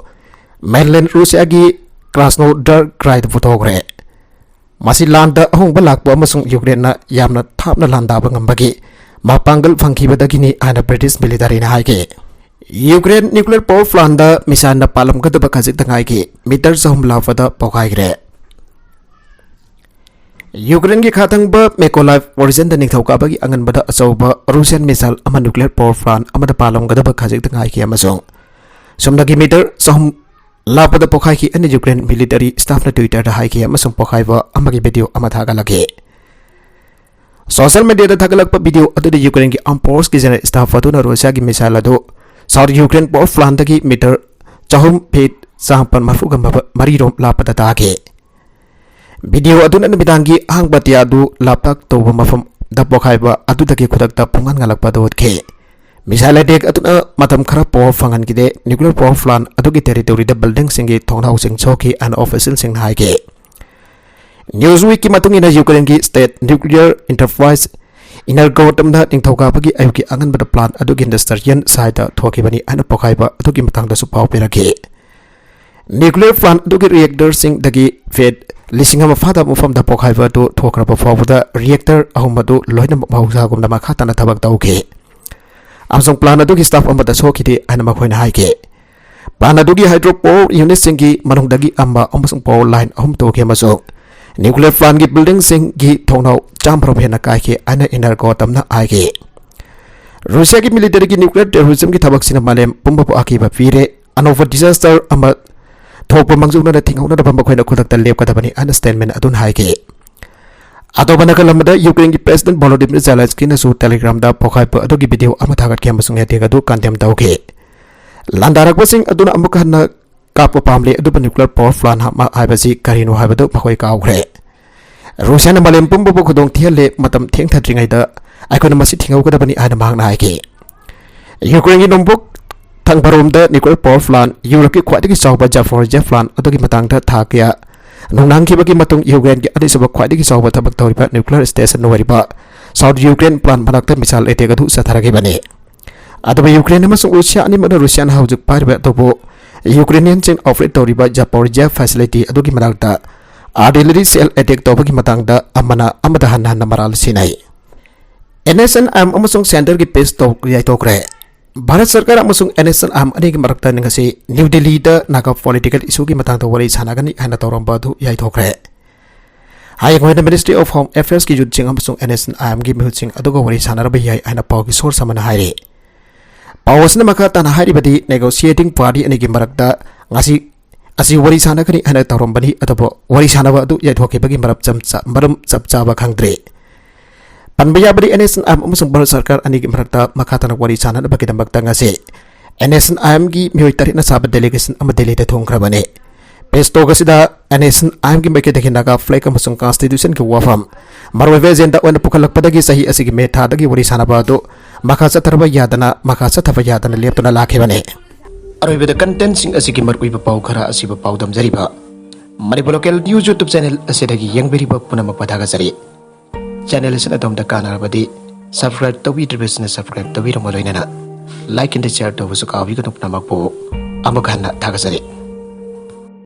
mainland ꯔꯨꯁꯤꯌꯥꯒꯤ Krasnodar ꯀ꯭ꯔꯥꯏꯗ ꯄꯨꯊꯣꯛꯈ꯭ꯔꯦ꯫ ꯃꯁꯤ ꯂꯥꯟꯗ ꯑꯍꯣꯡꯕ ꯂꯥꯛꯄ ꯑꯃꯁꯨꯡ ꯌꯨꯀ꯭ꯔꯦꯟꯅ ꯌꯥꯝꯅ ꯊꯥꯞꯅ ꯂꯥꯟꯗꯥꯕ ꯉꯝꯕꯒꯤ ꯃꯄꯥꯡꯒꯜ ꯐꯪꯈꯤꯕꯗꯒꯤꯅꯤ ꯍꯥꯏꯅ British military ꯅ ꯍꯥꯏꯈꯤ꯫ ꯌꯨꯀ꯭ꯔꯦꯟ nuclear power plant ꯗ missile ꯅ ꯄꯥꯜꯂꯝꯒꯗꯕ ꯈꯖꯤꯛꯇ ꯉꯥꯏꯒꯤ ꯃꯤꯇꯔ ꯆꯍꯨꯝ ꯂꯥꯞꯄꯗ ꯄꯣꯈꯥꯏꯈ꯭ꯔꯦ꯫ ꯌꯨꯀ꯭ꯔꯦꯟꯒꯤ ꯈꯥ ꯊꯪꯕ Mykolaiv region ꯗ ꯅꯤꯡꯊꯧꯀꯥꯕꯒꯤ ꯑꯉꯟꯕꯗ ꯑꯆꯧꯕ Russian missile ꯑꯃ nuclear power plant ꯑꯃꯗ ꯄꯥꯜꯂꯝꯒꯗꯕ ꯈꯖꯤꯛꯇ ꯉꯥꯏꯈꯤ ꯑꯃꯁꯨꯡ ꯁꯨꯞꯅꯒꯤ ꯃꯤꯇꯔ ꯆꯍꯨꯝ ꯂꯥꯞꯄꯗ ꯄꯣꯈꯥꯏꯈꯤ ꯍꯥꯏꯅ ꯌꯨꯀ꯭ꯔꯦꯟ military staff ꯅ Twitter ꯗ ꯍꯥꯏꯈꯤ ꯑꯃꯁꯨꯡ ꯄꯣꯈꯥꯏꯕ ꯑꯃꯒꯤ video ꯑꯃ ꯊꯥꯒꯠꯂꯛꯈꯤ꯫ Social media ꯗ ꯊꯥꯒꯠꯂꯛꯄ video ꯑꯗꯨꯗ ꯌꯨꯀ꯭ꯔꯦꯟꯒꯤ armed force ꯀꯤ general staff ꯑꯗꯨꯅ ꯔꯨꯁꯤꯌꯥꯒꯤ missile ꯑꯗꯨ South Ukraine power plant ꯗꯒꯤ ꯃꯤꯇꯔ ꯆꯍꯨꯝ, ꯐꯤꯠ ꯆꯥꯃꯥꯄꯟ ꯃꯔꯤꯐꯨꯒ ꯃꯔꯤꯔꯣꯝ ꯂꯥꯞꯄꯗ ꯇꯥꯈꯤ꯫ Video ꯑꯗꯨꯅ ꯅꯨꯃꯤꯗꯥꯡꯒꯤ ꯑꯍꯥꯡꯕ ꯑꯇꯤꯌꯥ ꯑꯗꯨ ꯂꯥꯞꯇꯛ ꯇꯧꯕ ꯃꯐꯝꯗ ꯄꯣꯈꯥꯏꯕ ꯑꯗꯨꯗꯒꯤ ꯈꯨꯗꯛꯇ ꯄꯨꯡꯉꯥꯟ ꯉꯥꯜꯂꯛꯄ ꯑꯗꯨ ꯎꯠꯈꯤ꯫ Missile attack ꯑꯗꯨꯅ ꯃꯇꯝ ꯈꯔ power ꯐꯪꯍꯟꯈꯤꯗꯦ꯫ Nuclear power plant ꯑꯗꯨꯒꯤ territory ꯗ building ꯁꯤꯡꯒꯤ ꯊꯣꯡꯅꯥꯎꯁꯤꯡ ꯁꯣꯛꯈꯤ ꯍꯥꯏꯅ official ꯁꯤꯡꯅ ꯍꯥꯏꯈꯤ꯫ Newsweek ꯀꯤ ꯃꯇꯨꯡ ꯏꯟꯅ ꯌꯨꯀ꯭ꯔꯦꯟꯒꯤ state nuclear enterprise Energoatom ꯅ ꯅꯤꯡꯊꯧꯀꯥꯕꯒꯤ ꯑꯌꯨꯛꯀꯤ ꯑꯉꯟꯕꯗ plant ꯑꯗꯨꯒꯤ industrial site ꯇ ꯊꯣꯛꯈꯤꯕꯅꯤ ꯍꯥꯏꯅ ꯄꯣꯈꯥꯏꯕ ꯑꯗꯨꯒꯤ ꯃꯇꯥꯡꯗꯁꯨ ꯄꯥꯎ ꯄꯤꯔꯛꯈꯤ꯫ Nuclear plant ꯑꯗꯨꯒꯤ reactor ꯁꯤꯡꯗꯒꯤ ꯐꯤꯠ ꯂꯤꯁꯤꯡ ꯑꯃ ꯐꯥꯗꯕ ꯃꯐꯝꯗ ꯄꯣꯈꯥꯏꯕ ꯑꯗꯨ ꯊꯣꯛꯈ꯭ꯔꯕ ꯐꯥꯎꯕꯗ reactor ꯑꯍꯨꯝ ꯑꯗꯨ ꯂꯣꯏꯅꯃꯛ ꯃꯍꯧꯁꯥꯒꯨꯝꯅ ꯃꯈꯥ ꯇꯥꯅ ꯊꯕꯛ ꯇꯧꯈꯤ ꯑꯃꯁꯨꯡ plant ꯑꯗꯨꯒꯤ staff ꯑꯃꯠꯇ ꯁꯣꯛꯈꯤꯗꯦ ꯍꯥꯏꯅ ꯃꯈꯣꯏꯅ ꯍꯥꯏꯈꯤ꯫ Plant ꯑꯗꯨꯒꯤ hydro power unit ꯁꯤꯡꯒꯤ ꯃꯅꯨꯡꯗꯒꯤ ꯑꯃ ꯑꯃꯁꯨꯡ power line ꯑꯍꯨꯝ ꯇꯣꯛꯈꯤ ꯑꯃꯁꯨꯡ nuclear plant ꯒꯤ building ꯁꯤꯡꯒꯤ ꯊꯣꯡꯅꯥꯎ ꯆꯥꯝꯃꯔꯣꯝ ꯍꯦꯟꯅ ꯀꯥꯏꯈꯤ ꯍꯥꯏꯅ Energoatom ꯅ ꯍꯥꯏꯈꯤ꯫ ꯔꯨꯁꯤꯌꯥꯒꯤ military ꯒꯤ nuclear terrorism ꯒꯤ ꯊꯕꯛꯁꯤꯅ ꯃꯥꯂꯦꯝ ꯄꯨꯝꯕꯕꯨ ꯑꯀꯤꯕ ꯄꯤꯔꯦ꯫ ꯑꯅꯧꯕ disaster ꯑꯃ ꯊꯣꯛꯄ ꯃꯥꯡꯖꯧꯅꯅ ꯊꯤꯡꯍꯧꯅꯅꯕ ꯃꯈꯣꯏꯅ ꯈꯨꯗꯛꯇ ꯂꯦꯞꯀꯗꯕꯅꯤ ꯍꯥꯏꯅ statement ꯑꯗꯨꯅ ꯍꯥꯏꯈꯤ꯫ ꯑꯇꯣꯞꯄ ꯅꯥꯀꯜ ꯑꯃꯗ ꯌꯨꯀ꯭ꯔꯦꯟꯒꯤ President Volodymyr Zelensky ꯅꯁꯨ Telegram ꯗ ꯄꯣꯈꯥꯏꯕ ꯑꯗꯨꯒꯤ video ꯑꯃ ꯊꯥꯒꯠꯈꯤ ꯑꯃꯁꯨꯡ attack ꯑꯗꯨ condemn ꯇꯧꯈꯤ꯫ ꯂꯥꯟꯗꯥꯔꯛꯄꯁꯤꯡ ꯑꯗꯨꯅ ꯑꯃꯨꯛ ꯍꯟꯅ ꯀꯥꯞꯄ ꯄꯥꯝꯂꯤ, ꯑꯗꯨꯕꯨ nuclear power plant ꯑꯃ ꯍꯥꯏꯕꯁꯤ ꯀꯔꯤꯅꯣ ꯍꯥꯏꯕꯗꯨ ꯃꯈꯣꯏ ꯀꯥꯎꯈ꯭ꯔꯦ꯫ ꯔꯨꯁꯤꯌꯥꯅ ꯃꯥꯂꯦꯝ ꯄꯨꯝꯕꯕꯨ ꯈꯨꯗꯣꯡ ꯊꯤꯍꯜꯂꯦ, ꯃꯇꯝ ꯊꯦꯡꯊꯗ꯭ꯔꯤꯉꯩꯗ ꯑꯩꯈꯣꯏꯅ ꯃꯁꯤ ꯊꯤꯡꯍꯧꯒꯗꯕꯅꯤ ꯍꯥꯏꯅ ꯃꯍꯥꯛꯅ ꯍꯥꯏꯈꯤ꯫ ꯌꯨꯀ꯭ꯔꯦꯟꯒꯤ ꯅꯣꯡꯄꯣꯛ ꯊꯪꯕꯔꯣꯝꯗ nuclear power plant, ꯌꯨꯔꯣꯞꯀꯤ ꯈ꯭ꯋꯥꯏꯗꯒꯤ ꯆꯥꯎꯕ Zaporizhzhia plant ꯑꯗꯨꯒꯤ ꯃꯇꯥꯡꯗ ꯊꯥ ꯀꯌꯥ ꯅꯣꯡꯅꯥꯡꯈꯤꯕꯒꯤ ꯃꯇꯨꯡ ꯌꯨꯀ꯭ꯔꯦꯟꯒꯤ ꯑꯅꯤꯁꯨꯕ ꯈ꯭ꯋꯥꯏꯗꯒꯤ ꯆꯥꯎꯕ ꯊꯕꯛ ꯇꯧꯔꯤꯕ nuclear station ꯑꯣꯏꯔꯤꯕ South Ukraine plant ꯃꯅꯥꯛꯇ missile attack ꯑꯗꯨ ꯆꯠꯊꯔꯛꯈꯤꯕꯅꯤ꯫ ꯑꯗꯨꯕꯨ ꯌꯨꯀ꯭ꯔꯦꯟ ꯑꯃꯁꯨꯡ ꯔꯨꯁꯤꯌꯥ ꯑꯅꯤꯃꯛꯅ ꯔꯨꯁꯤꯌꯥꯅ ꯍꯧꯖꯤꯛ ꯄꯥꯏꯔꯤꯕ ꯑꯗꯨꯕꯨ ꯌꯨꯀ꯭ꯔꯦꯅꯤꯌꯟꯁꯤꯡ operate ꯇꯧꯔꯤꯕ Zaporizhzhia facility ꯑꯗꯨꯒꯤ ꯃꯅꯥꯛꯇ artillery shell attack ꯇꯧꯕꯒꯤ ꯃꯇꯥꯡꯗ ꯑꯃꯅ ꯑꯃꯗ ꯍꯟꯅ ꯍꯟꯅ ꯃꯔꯥꯜ ꯁꯤꯟꯅꯩ꯫ NSCN-IM ꯑꯃꯁꯨꯡ centreꯒꯤ peace talk ꯌꯩꯊꯣꯛꯈ꯭ꯔꯦ꯫ ꯚꯥꯔꯠ ꯁꯔꯀꯥꯔ ꯑꯃꯁꯨꯡ NSCN-IM ꯑꯅꯤꯒꯤ ꯃꯔꯛꯇ ꯉꯁꯤ ꯅ꯭ꯌꯨ ꯗꯤꯜꯂꯤꯗ ꯅꯥꯒꯥ political issueꯒꯤ ꯃꯇꯥꯡꯗ ꯋꯥꯔꯤ ꯁꯥꯟꯅꯒꯅꯤ ꯍꯥꯏꯅ ꯇꯧꯔꯝꯕ ꯑꯗꯨ ꯌꯩꯊꯣꯛꯈ꯭ꯔꯦ꯫ ꯍꯌꯦꯡ ꯑꯣꯏꯅ Ministry of Home Affairsꯀꯤ youthꯁꯤꯡ ꯑꯃꯁꯨꯡ NSCN-IMꯒꯤ ꯃꯤꯍꯨꯠꯁꯤꯡ ꯑꯗꯨꯒ ꯋꯥꯔꯤ ꯁꯥꯟꯅꯔꯕ ꯌꯥꯏ ꯍꯥꯏꯅ ꯄꯥꯎꯒꯤ source ꯑꯃꯅ ꯍꯥꯏꯔꯤ꯫ ꯄꯥꯎ ꯑꯁꯤꯅ ꯃꯈꯥ ꯇꯥꯅ ꯍꯥꯏꯔꯤꯕꯗꯤ, negotiating party ꯑꯅꯤꯒꯤ ꯃꯔꯛꯇ ꯉꯁꯤ ꯑꯁꯤ ꯋꯥꯔꯤ ꯁꯥꯟꯅꯒꯅꯤ ꯍꯥꯏꯅ ꯇꯧꯔꯝꯕꯅꯤ, ꯑꯗꯨꯕꯨ ꯋꯥꯔꯤ ꯁꯥꯟꯅꯕ ꯑꯗꯨ ꯌꯩꯊꯣꯛꯈꯤꯕꯒꯤ ꯃꯔꯝ ꯆꯝ-, ꯆ-, ꯃꯔꯝ ꯆꯞ ꯆꯥꯕ ꯈꯪꯗ꯭ꯔꯤ꯫ ꯄꯟꯕ ꯌꯥꯕꯗꯤ, NSCN-IM ꯑꯃꯁꯨꯡ ꯚꯥꯔꯠ ꯁꯔꯀꯥꯔ ꯑꯅꯤꯒꯤ ꯃꯔꯛꯇ ꯃꯈꯥ ꯇꯥꯅ ꯋꯥꯔꯤ ꯁꯥꯟꯅꯅꯕꯒꯤꯗꯃꯛꯇ ꯉꯁꯤ NSCN-IMꯒꯤ ꯃꯤꯑꯣꯏ ꯇꯔꯦꯠꯅ ꯁꯥꯕ delegation ꯑꯃ ꯗꯤꯜꯂꯤꯗ ꯊꯨꯡꯈ꯭ꯔꯕꯅꯤ꯫ Peace talk ꯑꯁꯤꯗ NSCN-IMꯒꯤ ꯃꯥꯏꯀꯩꯗꯒꯤ ꯅꯥꯒꯥ flag ꯑꯃꯁꯨꯡ constitutionꯒꯤ ꯋꯥꯐꯝ ꯃꯔꯨꯑꯣꯏꯕ agenda ꯑꯣꯏꯅ ꯄꯨꯈꯠꯂꯛꯄꯗꯒꯤ ꯆꯍꯤ ꯑꯁꯤꯒꯤ ꯃꯦ ꯊꯥꯗꯒꯤ ꯋꯥꯔꯤ ꯁꯥꯟꯅꯕ ꯑꯗꯨ ꯃꯈꯥ ꯆꯠꯊꯔꯕ ꯌꯥꯗꯅ, ꯃꯈꯥ ꯆꯠꯊꯕ ꯌꯥꯗꯅ ꯂꯦꯞꯇꯨꯅ ꯂꯥꯛꯈꯤꯕꯅꯤ꯫ ꯑꯔꯣꯏꯕꯗ contentꯁꯤꯡ ꯑꯁꯤꯒꯤ ꯃꯔꯨꯑꯣꯏꯕ ꯄꯥꯎ ꯈꯔ ꯑꯁꯤꯕꯨ ꯄꯥꯎꯗꯝꯖꯔꯤꯕ Manipur local news YouTube channel ꯑꯁꯤꯗꯒꯤ ꯌꯦꯡꯕꯤꯔꯤꯕ ꯄꯨꯝꯅꯃꯛꯄꯨ ꯊꯥꯒꯠꯆꯔꯤ꯫ Channel ꯑꯁꯤꯅ ꯑꯗꯣꯝꯗ ꯀꯥꯟꯅꯔꯕꯗꯤ subscribe ꯇꯧꯕꯤꯗ꯭ꯔꯤꯕꯁꯤꯡꯅ subscribe ꯇꯧꯕꯤꯔꯝꯕ ꯂꯣꯏꯅꯅ like and share ꯇꯧꯕꯁꯨ ꯀꯥꯎꯕꯤꯒꯅꯨ꯫ ꯄꯨꯝꯅꯃꯛꯄꯨ ꯑꯃꯨꯛ ꯍꯟꯅ ꯊꯥꯒꯠꯆꯔꯤ꯫